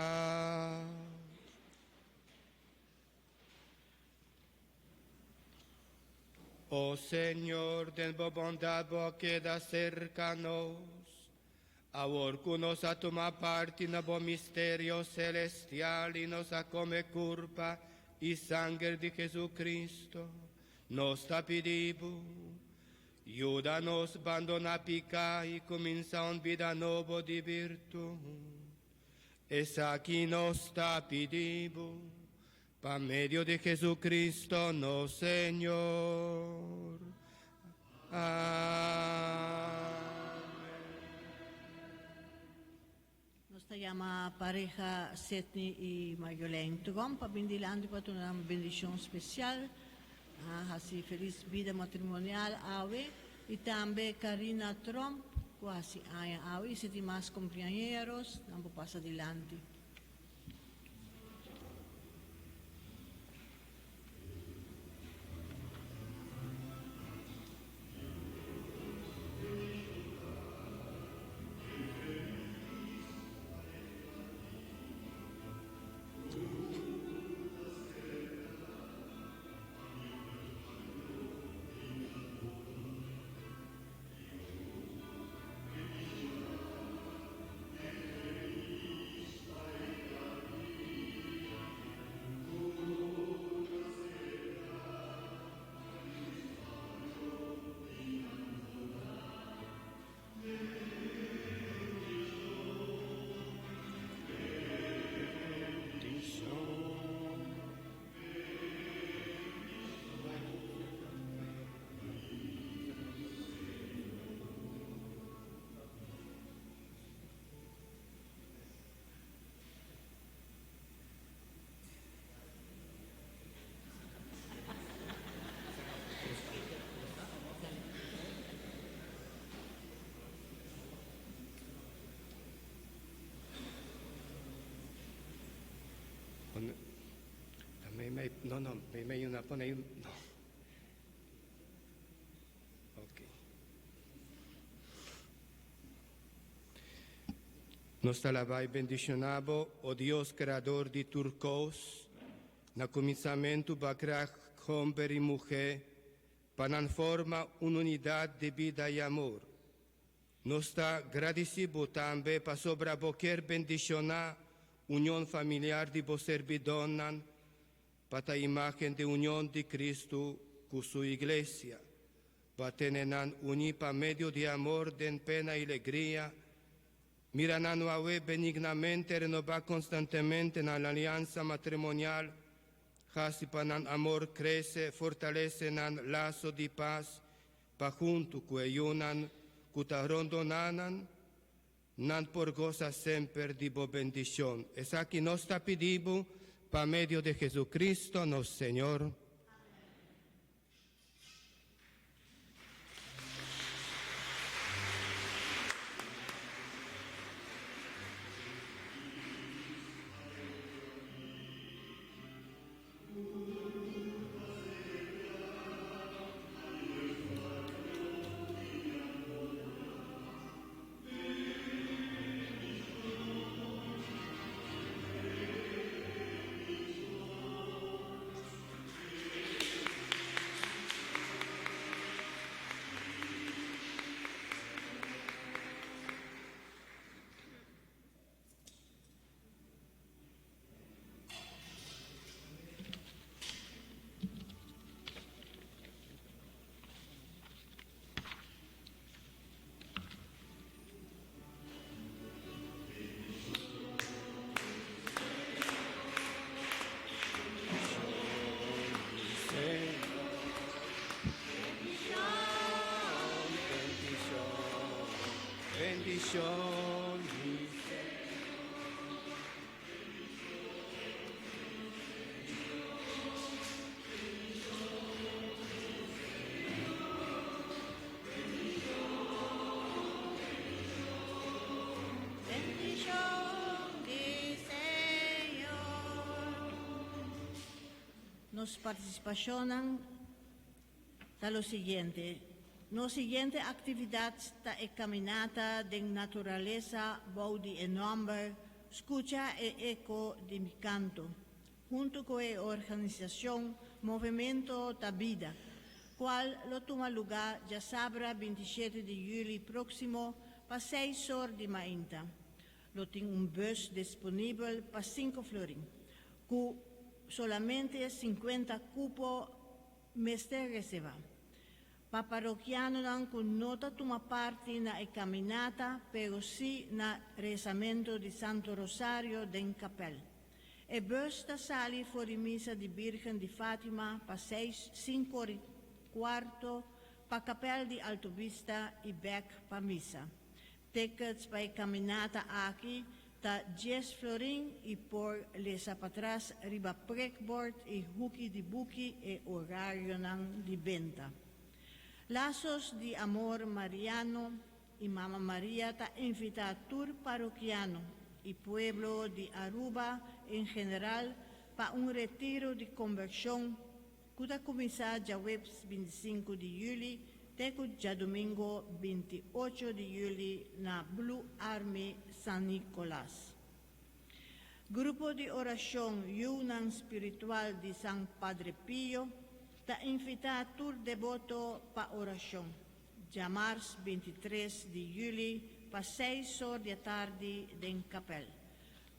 Oh Señor, den bo bondad bo keda serka nos. Awor ku nos a tuma parti na bo misterio selestial i nos a kome kurpa i sanger di Jesucristo, nos ta pidi bo, yuda nos bandoná piká i kuminsá un bida nobo di birtut. Esaki nos ta pidi bo, pa medio di Jesucristo nos Señor. Amèn. Nos ta yama pareha Sidney i Marjolein Tromp pa bin dilanti pa duna un bendishon spesial. Hasi felis bida matrimonial awe. I tambe Karina Tromp ku hasi aña awe i si tin mas kumpleañeros nan por pasa dilanti. No, no, mei una pone no. Ok. Nos ta alabá i bendishoná Bo, o Dios Kreador di tur kos. Na kuminsamentu Bo a krea hòmber i muhé pa nan forma un unidat di bida i amor. Nos ta gradisí Bo tambe pasobra Bo kier bendishoná union familiar di Bo serbidónan pa ta imágen di union di Kristu ku Su Iglesia. Bo a tene nan uní pa medio di amor den pena i legria. Mira nan awe benignamente renobá konstantemente nan aliansa matrimonial. Hasi pa nan amor krese, fortalese nan laso di pas pa huntu ku e yunan ku ta rondoná nan, nan por gosa semper di bo bendishon. Esaki nos ta pidi bo pa medio di Jesucristo nos Señor. Bendishon, mi Bendishon di Señor. Nos partisipashonnan ta lo siguiente. Nos siguiente aktividat ta e kaminata den naturalesa bou di e nòmber Skucha e eko di mi kanto, huntu ku e organisashon Movemento ta Bida, kual lo tuma lugá djasabra 27 di yüli próksimo pa seis or di mainta. Lo tin un bus disponibel pa sinku florin, ku solamente 50 kupo mester reservá. Pa parokianonan ku no ta tuma parti na e kaminata pero sí na rezamentu di Santo Rosario den kapèl. E bus ta sali for di misa di Birgen di Fatima pa seis sinku or i kuarto pa kapèl di Alto Vista i bèk pa misa. Tickets pa e kaminata aki ta 10 florin i por lesa patras riba prikbord i huki di buki e orarionan di benta. Lazos di Amor Mariano i Mama Maria ta invitá tur parokiano i pueblo di Aruba en general pa un retiro di kombershon ku ta kuminsá djaweps 25 di yüli te ku djadumingo 28 di yüli na Blue Army San Nicolas. Grupo di orashon Yunan Spiritual di San Padre Pio ta invitá tur deboto pa orashon djamars 23 di yüli pa 6 or di atardi den kapèl.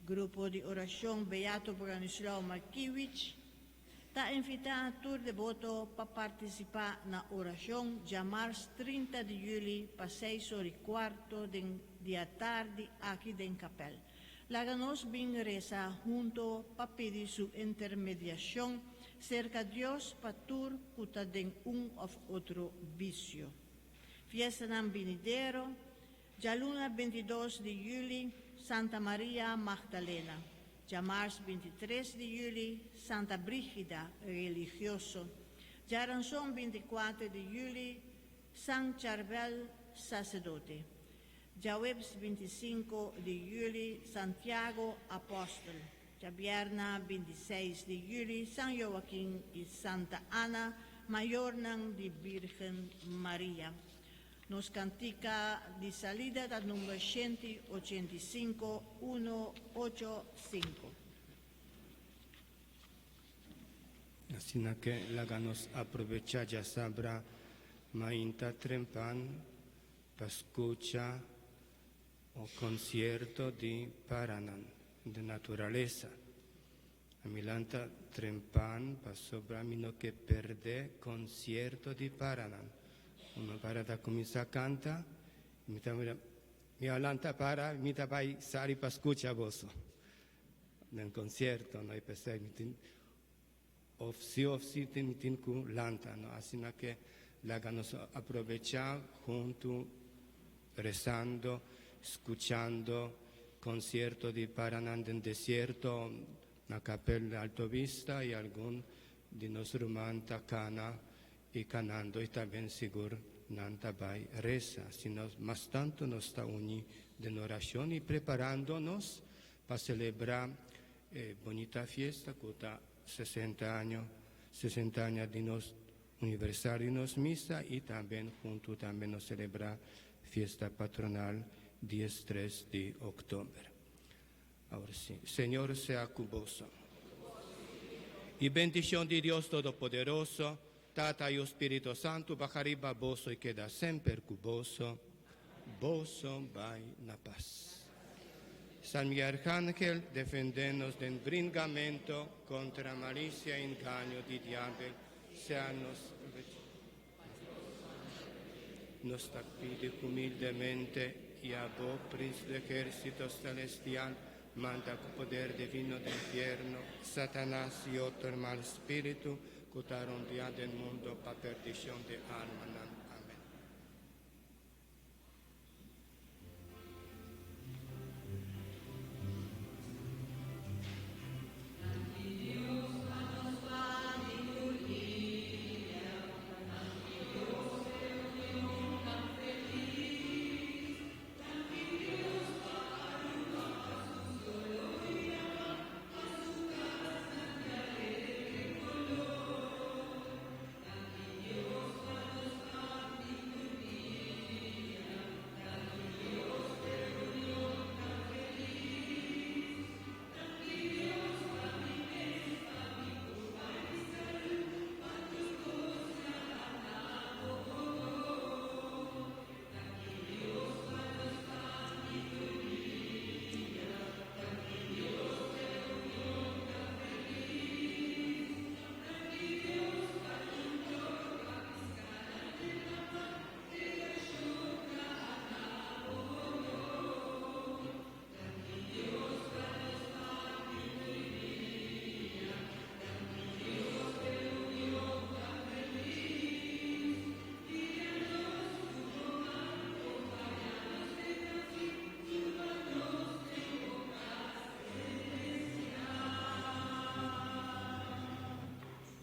Grupo di orashon Beato Bronislao Markiewicz ta invitá tur deboto pa partisipá na orashon djamars 30 di yüli pa 6 or i kuarto den di atardi aki den kapèl. Laga nos bin resa hunto pa pidi su intermediashon serka Dios pa tur ku ta den un òf otro bisio. Fiestanan binidero, djaluna 22 di yüli, Santa Maria Magdalena. Djamars 23 di yüli, Santa Brígida, religioso. Djaranson 24 di yüli, San Charbel, saserdote. Djaweps 25 di yüli, Santiago, apòstel. Djabièrna 26 di yüli, San Joaquin i Santa Ana, mayornan di Birgen Maria. Nos kantika di salida ta number 185, 185. Asina ku laga nos aprovechá djasabra mainta trempan pa skucha e konsierto di paranan di naturalesa. Ami a lanta trempan pasobra mi no ke pèrdè konsierto di paranan. Un para ta kuminsá kanta, mi ta mi a lanta para, mi ta bai sali pa skucha boso. Den konsierto, no, i pensá mi tin òf si òf si tin tin ku lanta, no, asina ku laga nos aprovechá huntu resando, skuchando konsierto di paranan den desierto na Kapèl Alto Vista i algun di nos rumannan ta kana i kanando i tambe sigur nan ta bai resa. Sino mas tantu nos ta uní den orashon i preparando nos pa selebrá bunita fiesta ku ta 60 aña, 60 aña di nos aniversario di nos misa i tambe huntu tambe nos selebrá fiesta patronal dia 3 di òktober. Awor sí, Señor sea ku boso. I bendishon di Dios Todopoderoso, Tata i Spiritu Santu, baha riba boso i keda semper ku boso. Boso bai na pas. San Miguel Arcángel, defendé nos den bringamentu kontra malisia i engaño di diabel, sea nos nos ta pidi humildemente i abo, príncipe di ehérsito selestial, manda ku poder divino di infierno, Satanas i otro mal spiritu ku ta rondiá den mundu pa perdishon di almanan. Amèn.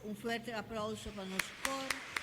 Un fuerte aplouso pa nos kor.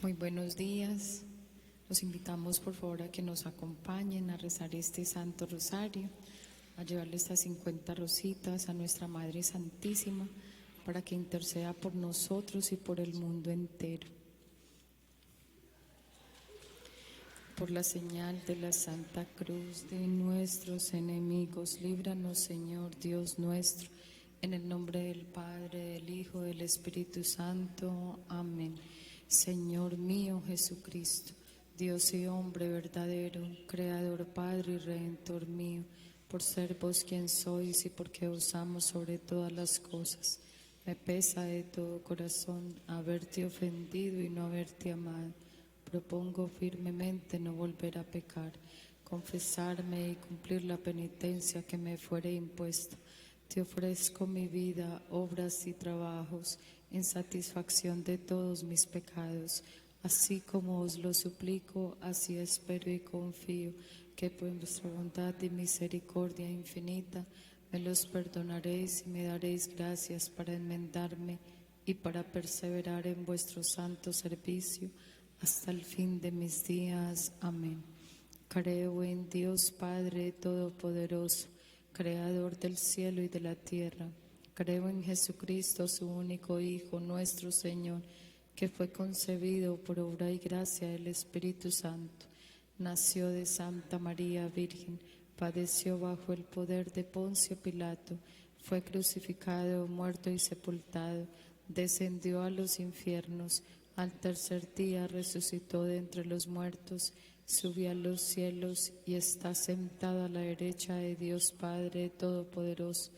Muy buenos días. Los invitamos por favor a que nos acompañen a rezar este Santo Rosario, a llevarle estas 50 rositas a nuestra Madre Santísima para que interceda por nosotros y por el mundo entero. Por la señal de la Santa Cruz de nuestros enemigos, líbranos Señor Dios nuestro, en el nombre del Padre, del Hijo, del Espíritu Santo. Amén. Señor mío Jesucristo, Dios y hombre verdadero, Creador, Padre y Redentor mío, por ser vos quien sois y porque os amo sobre todas las cosas. Me pesa de todo corazón haberte ofendido y no haberte amado. Propongo firmemente no volver a pecar, confesarme y cumplir la penitencia que me fuere impuesta. Te ofrezco mi vida, obras y trabajos en satisfacción de todos mis pecados. Así como os lo suplico, así espero y confío que por vuestra bondad y misericordia infinita me los perdonaréis y me daréis gracias para enmendarme y para perseverar en vuestro santo servicio hasta el fin de mis días. Amén. Creo en Dios Padre Todopoderoso, Creador del cielo y de la tierra. Creo en Jesucristo, su único Hijo, nuestro Señor, que fue concebido por obra y gracia del Espíritu Santo. Nació de Santa María Virgen, padeció bajo el poder de Poncio Pilato, fue crucificado, muerto y sepultado, descendió a los infiernos, al tercer día resucitó de entre los muertos, subió a los cielos y está sentado a la derecha de Dios Padre Todopoderoso.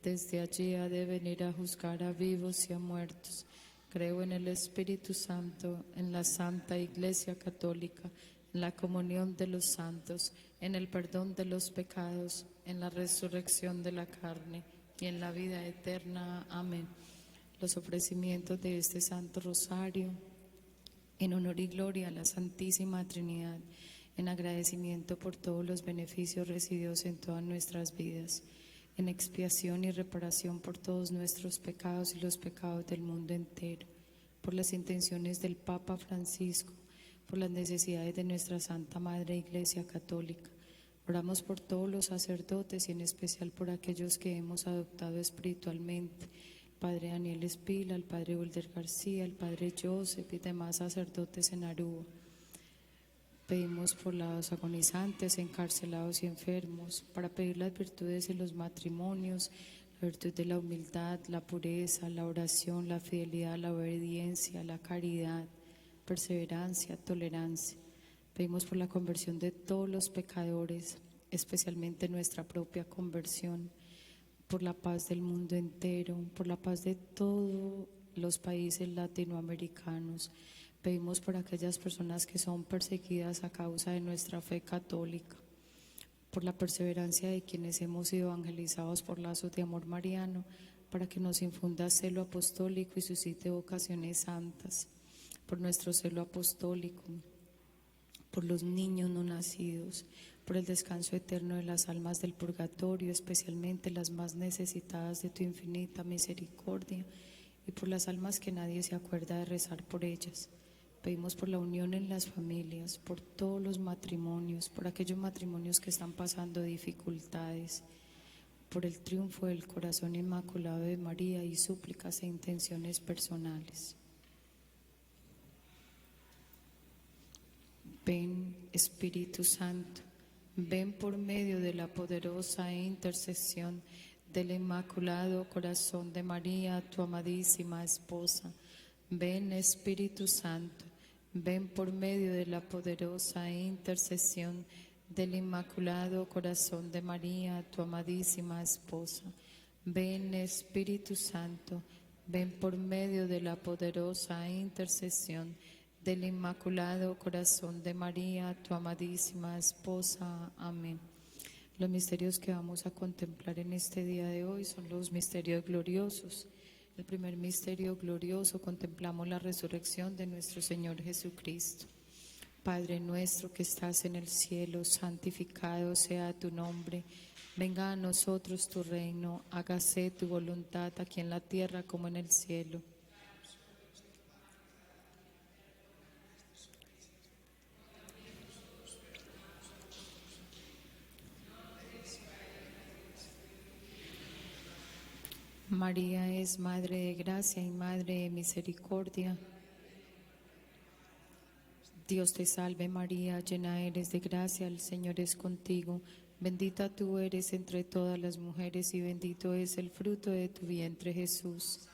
Desde allí ha de venir a juzgar a vivos y a muertos. Creo en el Espíritu Santo, en la Santa Iglesia Católica, en la comunión de los santos, en el perdón de los pecados, en la resurrección de la carne y en la vida eterna. Amén. Los ofrecimientos de este Santo Rosario, en honor y gloria a la Santísima Trinidad, en agradecimiento por todos los beneficios recibidos en todas nuestras vidas, en expiación y reparación por todos nuestros pecados y los pecados del mundo entero, por las intenciones del Papa Francisco, por las necesidades de nuestra Santa Madre Iglesia Católica. Oramos por todos los sacerdotes y en especial por aquellos que hemos adoptado espiritualmente, el Padre Daniel Espila, el Padre Wilder García, el Padre Joseph y demás sacerdotes en Aruba. Pedimos por los agonizantes, encarcelados y enfermos, para pedir las virtudes en los matrimonios, la virtud de la humildad, la pureza, la oración, la fidelidad, la obediencia, la caridad, perseverancia, tolerancia. Pedimos por la conversión de todos los pecadores, especialmente nuestra propia conversión, por la paz del mundo entero, por la paz de todos los países latinoamericanos. Pedimos por aquellas personas que son perseguidas a causa de nuestra fe católica, por la perseverancia de quienes hemos sido evangelizados por lazos de amor mariano, para que nos infunda celo apostólico y suscite vocaciones santas, por nuestro celo apostólico, por los niños no nacidos, por el descanso eterno de las almas del purgatorio, especialmente las más necesitadas de tu infinita misericordia, y por las almas que nadie se acuerda de rezar por ellas. Pedimos por la unión en las familias, por todos los matrimonios, por aquellos matrimonios que están pasando dificultades, por el triunfo del corazón inmaculado de María y súplicas e intenciones personales. Ven, Espíritu Santo, ven por medio de la poderosa intercesión del Inmaculado Corazón de María, tu amadísima esposa. Ven, Espíritu Santo, ven por medio de la poderosa intercesión del Inmaculado Corazón de María, tu amadísima esposa. Ven, Espíritu Santo, ven por medio de la poderosa intercesión del Inmaculado Corazón de María, tu amadísima esposa. Amén. Los misterios que vamos a contemplar en este día de hoy son los misterios gloriosos. El primer misterio glorioso, contemplamos la resurrección de nuestro Señor Jesucristo. Padre nuestro que estás en el cielo, santificado sea tu nombre. Venga a nosotros tu reino, hágase tu voluntad aquí en la tierra como en el cielo. María es Madre de Gracia y Madre de Misericordia. Dios te salve María, llena eres de gracia, el Señor es contigo. Bendita tú eres entre todas las mujeres y bendito es el fruto de tu vientre Jesús.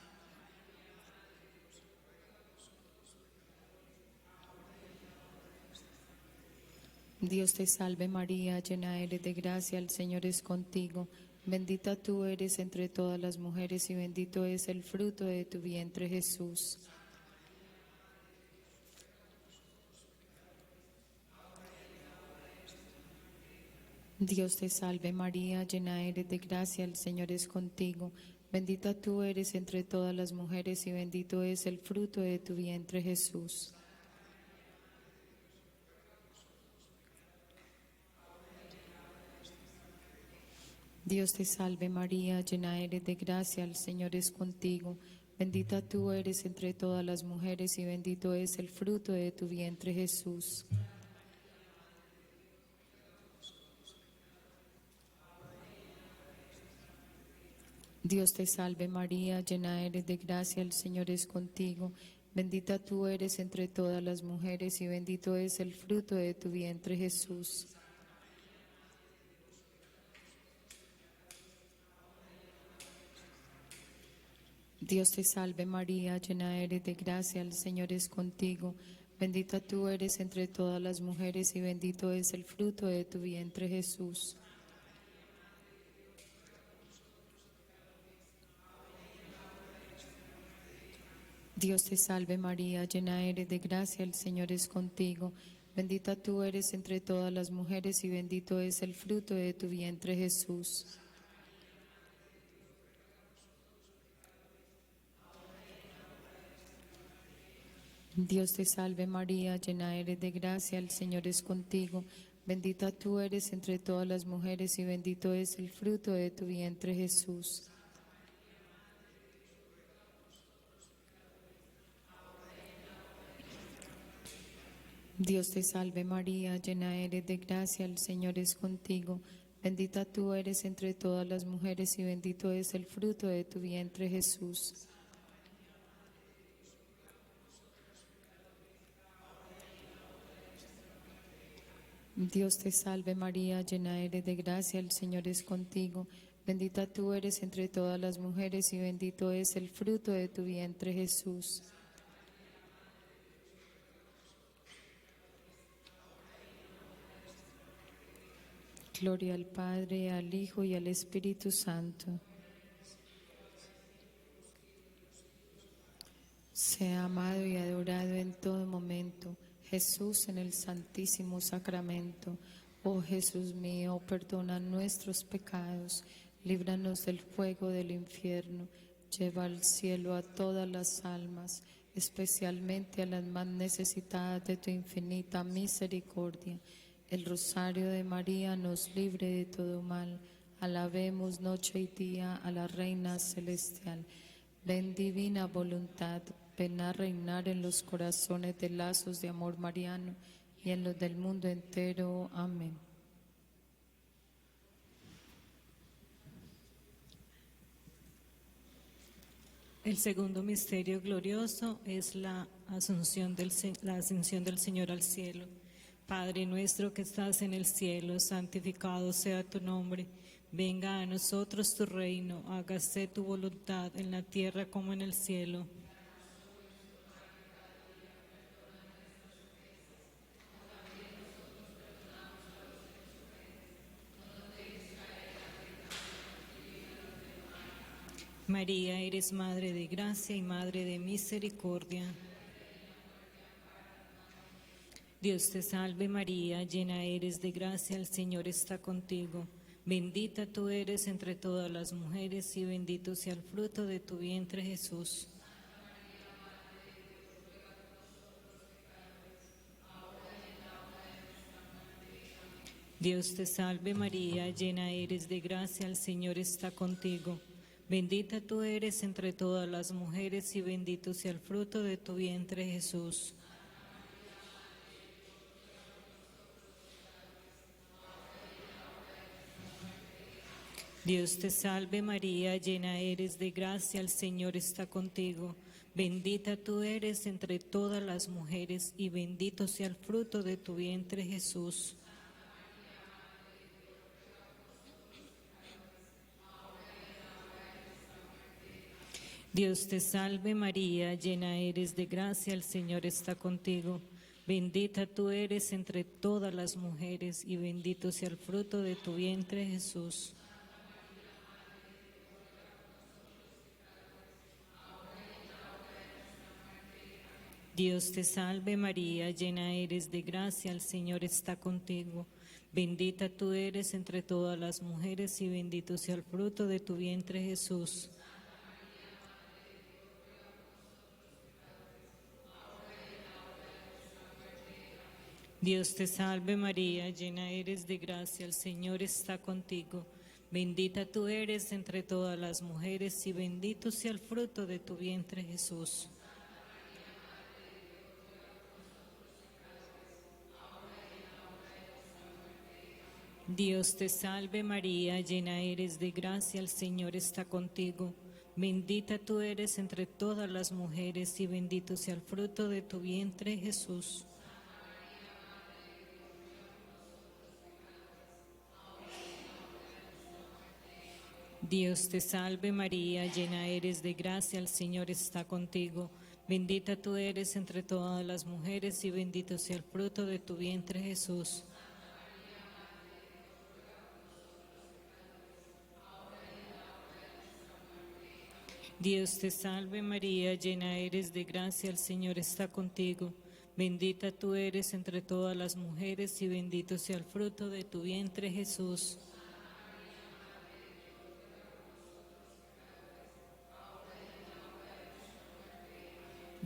Dios te salve María, llena eres de gracia, el Señor es contigo. Bendita tú eres entre todas las mujeres y bendito es el fruto de tu vientre Jesús. Dios te salve María, llena eres de gracia, el Señor es contigo. Bendita tú eres entre todas las mujeres y bendito es el fruto de tu vientre Jesús. Dios te salve María, llena eres de gracia, el Señor es contigo. Bendita tú eres entre todas las mujeres y bendito es el fruto de tu vientre Jesús. Dios te salve María, llena eres de gracia, el Señor es contigo. Bendita tú eres entre todas las mujeres y bendito es el fruto de tu vientre Jesús. Dios te salve María, llena eres de gracia, el Señor es contigo. Bendita tú eres entre todas las mujeres y bendito es el fruto de tu vientre Jesús. Dios te salve María, llena eres de gracia, el Señor es contigo. Bendita tú eres entre todas las mujeres y bendito es el fruto de tu vientre Jesús. Dios te salve María, llena eres de gracia, el Señor es contigo. Bendita tú eres entre todas las mujeres y bendito es el fruto de tu vientre Jesús. Dios te salve María, llena eres de gracia, el Señor es contigo. Bendita tú eres entre todas las mujeres y bendito es el fruto de tu vientre Jesús. Dios te salve María, llena eres de gracia, el Señor es contigo. Bendita tú eres entre todas las mujeres y bendito es el fruto de tu vientre Jesús. Gloria al Padre, al Hijo y al Espíritu Santo. Sea amado y adorado en todo momento, Jesús en el Santísimo Sacramento. Oh Jesús mío, perdona nuestros pecados, líbranos del fuego del infierno, lleva al cielo a todas las almas, especialmente a las más necesitadas de tu infinita misericordia. El rosario de María nos libre de todo mal. Alabemos noche y día a la Reina Celestial. Ven divina voluntad, ven a reinar en los corazones de lazos de amor mariano y en los del mundo entero. Amén. El segundo misterio glorioso es la asunción del, la ascensión del Señor al cielo. Padre nuestro que estás en el cielo, santificado sea tu nombre. Venga a nosotros tu reino, hágase tu voluntad en la tierra como en el cielo. María, eres Madre de gracia y Madre de misericordia. Dios te salve María, llena eres de gracia, el Señor está contigo. Bendita tú eres entre todas las mujeres y bendito sea el fruto de tu vientre Jesús. Dios te salve María, llena eres de gracia, el Señor está contigo. Bendita tú eres entre todas las mujeres y bendito sea el fruto de tu vientre Jesús. Dios te salve María, llena eres de gracia, el Señor está contigo. Bendita tú eres entre todas las mujeres y bendito sea el fruto de tu vientre Jesús. Dios te salve María, llena eres de gracia, el Señor está contigo. Bendita tú eres entre todas las mujeres y bendito sea el fruto de tu vientre Jesús. Dios te salve María, llena eres de gracia, el Señor está contigo. Bendita tú eres entre todas las mujeres y bendito sea el fruto de tu vientre Jesús. Dios te salve María, llena eres de gracia, el Señor está contigo. Bendita tú eres entre todas las mujeres y bendito sea el fruto de tu vientre Jesús. Dios te salve María, llena eres de gracia, el Señor está contigo. Bendita tú eres entre todas las mujeres y bendito sea el fruto de tu vientre Jesús. Dios te salve María, llena eres de gracia, el Señor está contigo. Bendita tú eres entre todas las mujeres y bendito sea el fruto de tu vientre Jesús. Dios te salve María, llena eres de gracia, el Señor está contigo. Bendita tú eres entre todas las mujeres y bendito sea el fruto de tu vientre Jesús.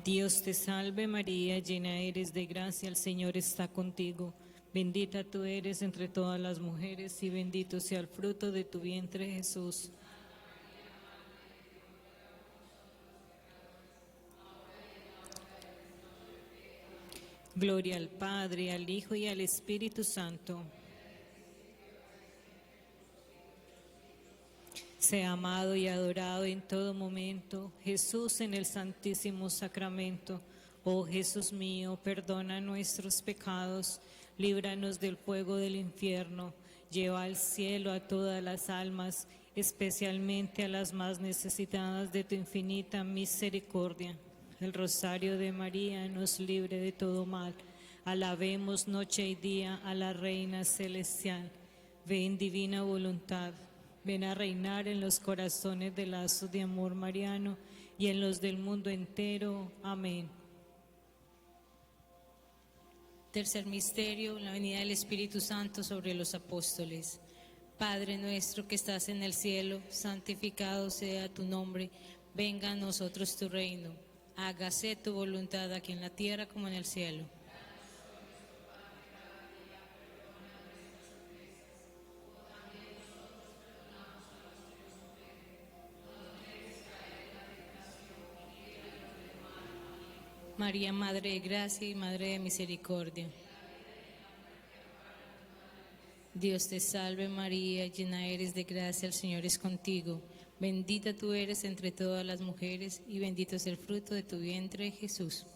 Dios te salve María, llena eres de gracia, el Señor está contigo. Bendita tú eres entre todas las mujeres y bendito sea el fruto de tu vientre Jesús. Gloria al Padre, al Hijo y al Espíritu Santo. Sea amado y adorado en todo momento, Jesús en el Santísimo Sacramento. Oh Jesús mío, perdona nuestros pecados, líbranos del fuego del infierno, lleva al cielo a todas las almas, especialmente a las más necesitadas de tu infinita misericordia. El rosario de María nos libre de todo mal. Alabemos noche y día a la Reina Celestial. Ven divina voluntad, ven a reinar en los corazones de lazos de amor mariano y en los del mundo entero. Amén. Tercer misterio, la venida del Espíritu Santo sobre los apóstoles. Padre nuestro que estás en el cielo, santificado sea tu nombre, venga a nosotros tu reino, hágase tu voluntad aquí en la tierra como en el cielo. María, Madre de Gracia y Madre de Misericordia. Dios te salve María, llena eres de gracia, el Señor es contigo. Bendita tú eres entre todas las mujeres y bendito es el fruto de tu vientre, Jesús.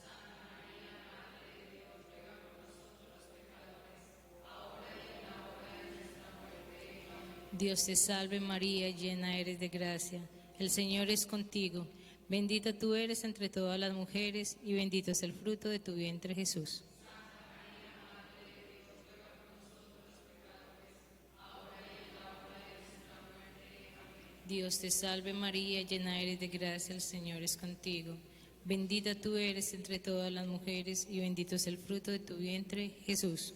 Dios te salve María, llena eres de gracia, el Señor es contigo. Bendita tú eres entre todas las mujeres y bendito es el fruto de tu vientre, Jesús. Dios te salve María, llena eres de gracia, el Señor es contigo. Bendita tú eres entre todas las mujeres y bendito es el fruto de tu vientre, Jesús.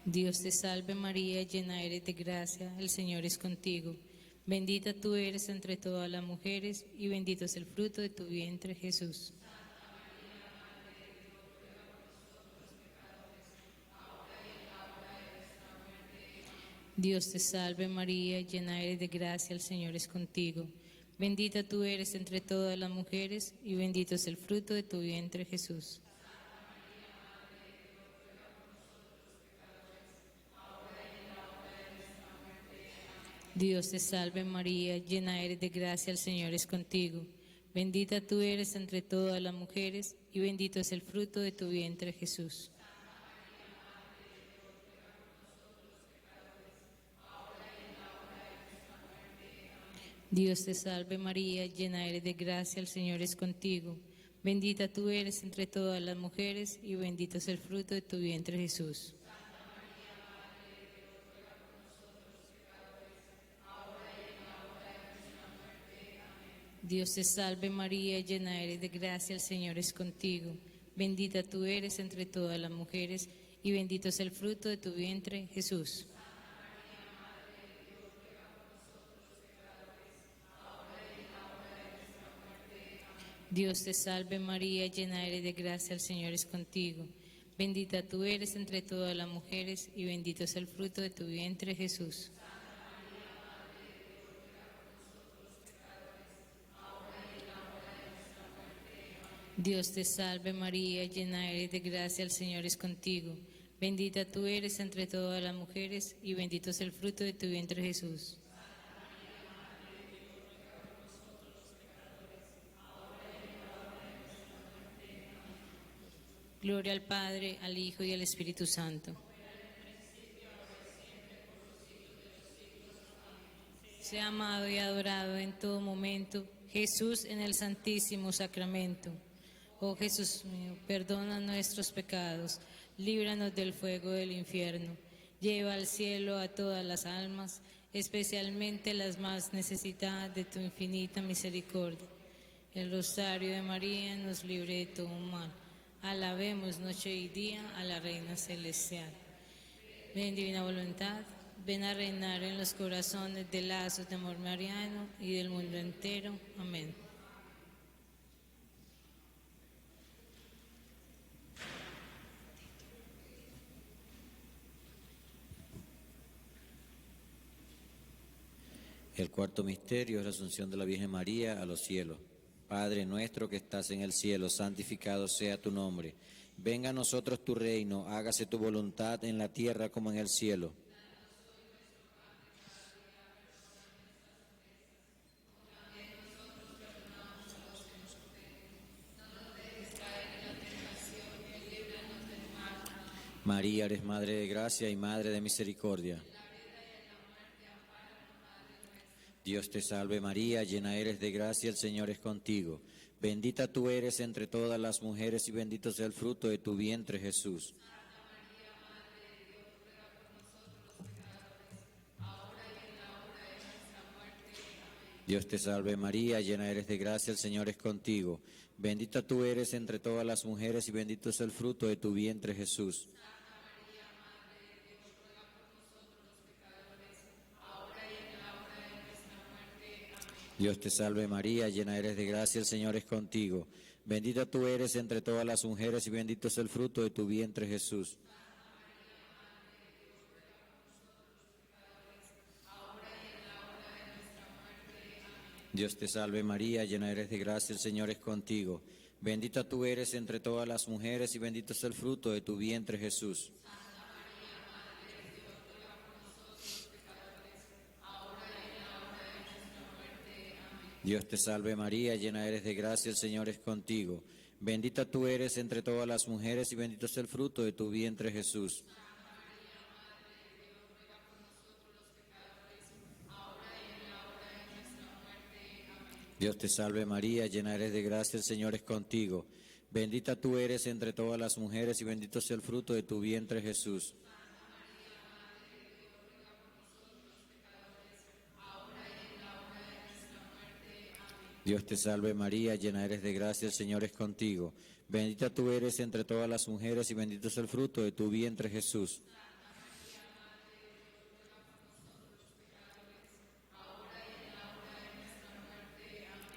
Dios te salve María, llena eres de gracia, el Señor es contigo. Bendita tú eres entre todas las mujeres y bendito es el fruto de tu vientre, Jesús. Dios te salve María, llena eres de gracia, el Señor es contigo. Bendita tú eres entre todas las mujeres y bendito es el fruto de tu vientre, Jesús. Dios te salve María, llena eres de gracia, el Señor es contigo. Bendita tú eres entre todas las mujeres y bendito es el fruto de tu vientre Jesús. Dios te salve María, llena eres de gracia, el Señor es contigo. Bendita tú eres entre todas las mujeres y bendito es el fruto de tu vientre Jesús. Dios te salve María, llena eres de gracia, el Señor es contigo. Bendita tú eres entre todas las mujeres y bendito es el fruto de tu vientre Jesús. Dios te salve María, llena eres de gracia, el Señor es contigo. Bendita tú eres entre todas las mujeres y bendito es el fruto de tu vientre Jesús. Dios te salve María, llena eres de gracia, el Señor es contigo. Bendita tú eres entre todas las mujeres y bendito es el fruto de tu vientre Jesús. Gloria al Padre, al Hijo y al Espíritu Santo. Sea amado y adorado en todo momento, Jesús en el Santísimo Sacramento. Oh Jesús mío, perdona nuestros pecados, líbranos del fuego del infierno, lleva al cielo a todas las almas, especialmente las más necesitadas de tu infinita misericordia. El rosario de María nos libre de todo mal. Alabemos noche y día a la Reina Celestial. Ven, divina voluntad, ven a reinar en los corazones de lazos de amor mariano y del mundo entero. Amén. El cuarto misterio es la asunción de la Virgen María a los cielos. Padre nuestro que estás en el cielo, santificado sea tu nombre. Venga a nosotros tu reino, hágase tu voluntad en la tierra como en el cielo. María, eres Madre de Gracia y Madre de Misericordia. Dios te salve María, llena eres de gracia, el Señor es contigo. Bendita tú eres entre todas las mujeres y bendito sea el fruto de tu vientre Jesús. Dios te salve María, llena eres de gracia, el Señor es contigo. Bendita tú eres entre todas las mujeres y bendito es el fruto de tu vientre Jesús. Dios te salve María, llena eres de gracia, el Señor es contigo. Bendita tú eres entre todas las mujeres y bendito es el fruto de tu vientre Jesús. Dios te salve María, llena eres de gracia, el Señor es contigo. Bendita tú eres entre todas las mujeres y bendito es el fruto de tu vientre Jesús. Dios te salve María, llena eres de gracia, el Señor es contigo. Bendita tú eres entre todas las mujeres y bendito es el fruto de tu vientre Jesús. Dios te salve María, llena eres de gracia, el Señor es contigo. Bendita tú eres entre todas las mujeres y bendito sea el fruto de tu vientre Jesús. Dios te salve María, llena eres de gracia, el Señor es contigo. Bendita tú eres entre todas las mujeres y bendito es el fruto de tu vientre Jesús.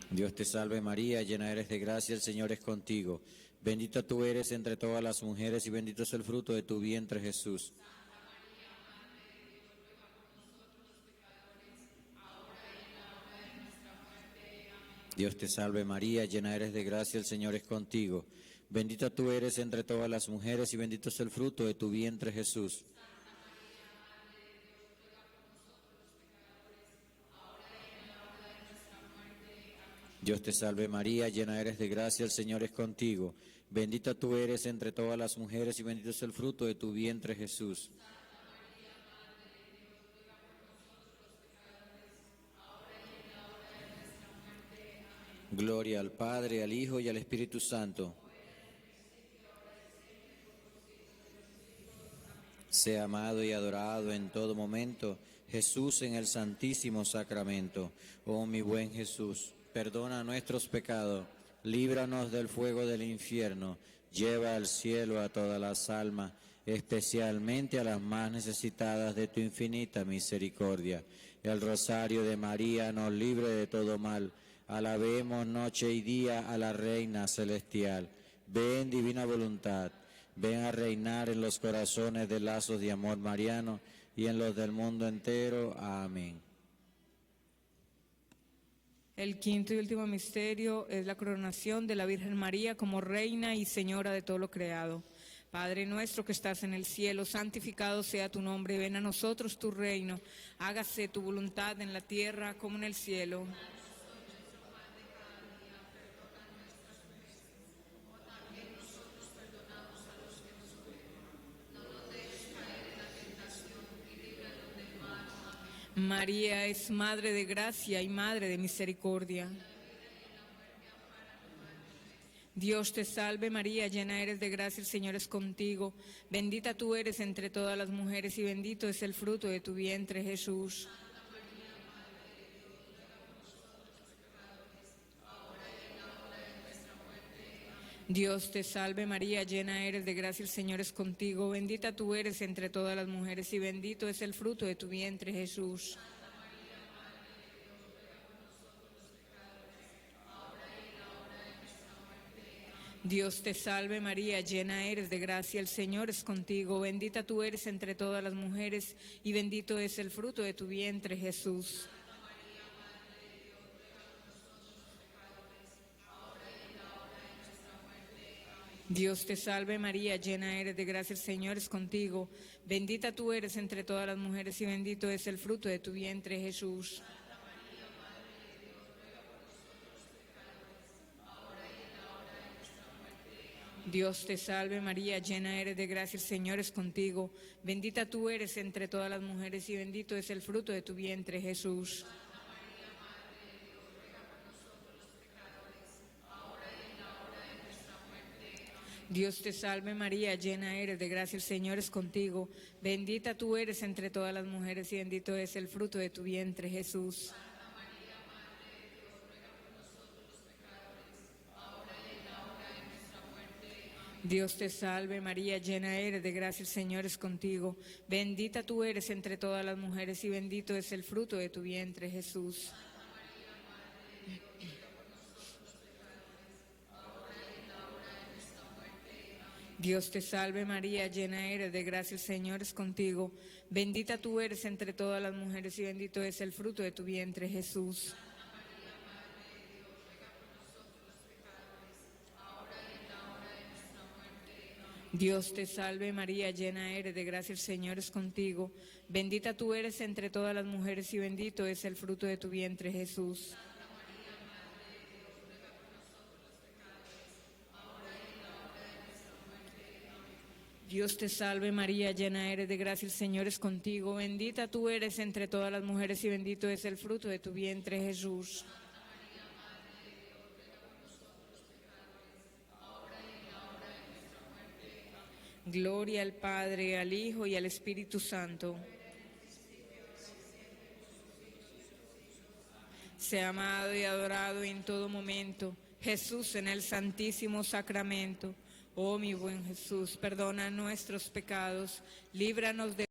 Dios te salve María, llena eres de gracia, el Señor es contigo. Bendita tú eres entre todas las mujeres y bendito es el fruto de tu vientre Jesús. Dios te salve María, llena eres de gracia, el Señor es contigo. Bendita tú eres entre todas las mujeres y bendito es el fruto de tu vientre Jesús. Dios te salve María, llena eres de gracia, el Señor es contigo. Bendita tú eres entre todas las mujeres y bendito es el fruto de tu vientre Jesús. Gloria al Padre, al Hijo y al Espíritu Santo. Sea amado y adorado en todo momento Jesús en el Santísimo Sacramento. Oh mi buen Jesús, perdona nuestros pecados, líbranos del fuego del infierno, lleva al cielo a todas las almas, especialmente a las más necesitadas de tu infinita misericordia. El rosario de María nos libre de todo mal. Alabemos noche y día a la Reina Celestial. Ven, divina voluntad, ven a reinar en los corazones de lazos de amor mariano y en los del mundo entero. Amén. El quinto y último misterio es la coronación de la Virgen María como Reina y Señora de todo lo creado. Padre nuestro que estás en el cielo, santificado sea tu nombre, ven a nosotros tu reino, hágase tu voluntad en la tierra como en el cielo. María es Madre de Gracia y Madre de Misericordia. Dios te salve María, llena eres de gracia, el Señor es contigo. Bendita tú eres entre todas las mujeres y bendito es el fruto de tu vientre, Jesús. Dios te salve María, llena eres de gracia, el Señor es contigo. Bendita tú eres entre todas las mujeres y bendito es el fruto de tu vientre, Jesús. Dios te salve María, llena eres de gracia, el Señor es contigo. Bendita tú eres entre todas las mujeres y bendito es el fruto de tu vientre, Jesús. Dios te salve María, llena eres de gracia, el Señor es contigo. Bendita tú eres entre todas las mujeres y bendito es el fruto de tu vientre, Jesús. Dios te salve María, llena eres de gracia, el Señor es contigo. Bendita tú eres entre todas las mujeres y bendito es el fruto de tu vientre, Jesús. Dios te salve María, llena eres de gracia, el Señor es contigo. Bendita tú eres entre todas las mujeres y bendito es el fruto de tu vientre, Jesús. Dios te salve María, llena eres de gracia, el Señor es contigo. Bendita tú eres entre todas las mujeres y bendito es el fruto de tu vientre, Jesús. Dios te salve María, llena eres de gracia, el Señor es contigo. Bendita tú eres entre todas las mujeres y bendito es el fruto de tu vientre, Jesús. Dios te salve María, llena eres de gracia, el Señor es contigo. Bendita tú eres entre todas las mujeres y bendito es el fruto de tu vientre, Jesús. Dios te salve María, llena eres de gracia, el Señor es contigo. Bendita tú eres entre todas las mujeres y bendito es el fruto de tu vientre, Jesús. Gloria al Padre, al Hijo y al Espíritu Santo. Sea amado y adorado en todo momento. Jesús en el Santísimo Sacramento. Oh mi buen Jesús, perdona nuestros pecados, líbranos de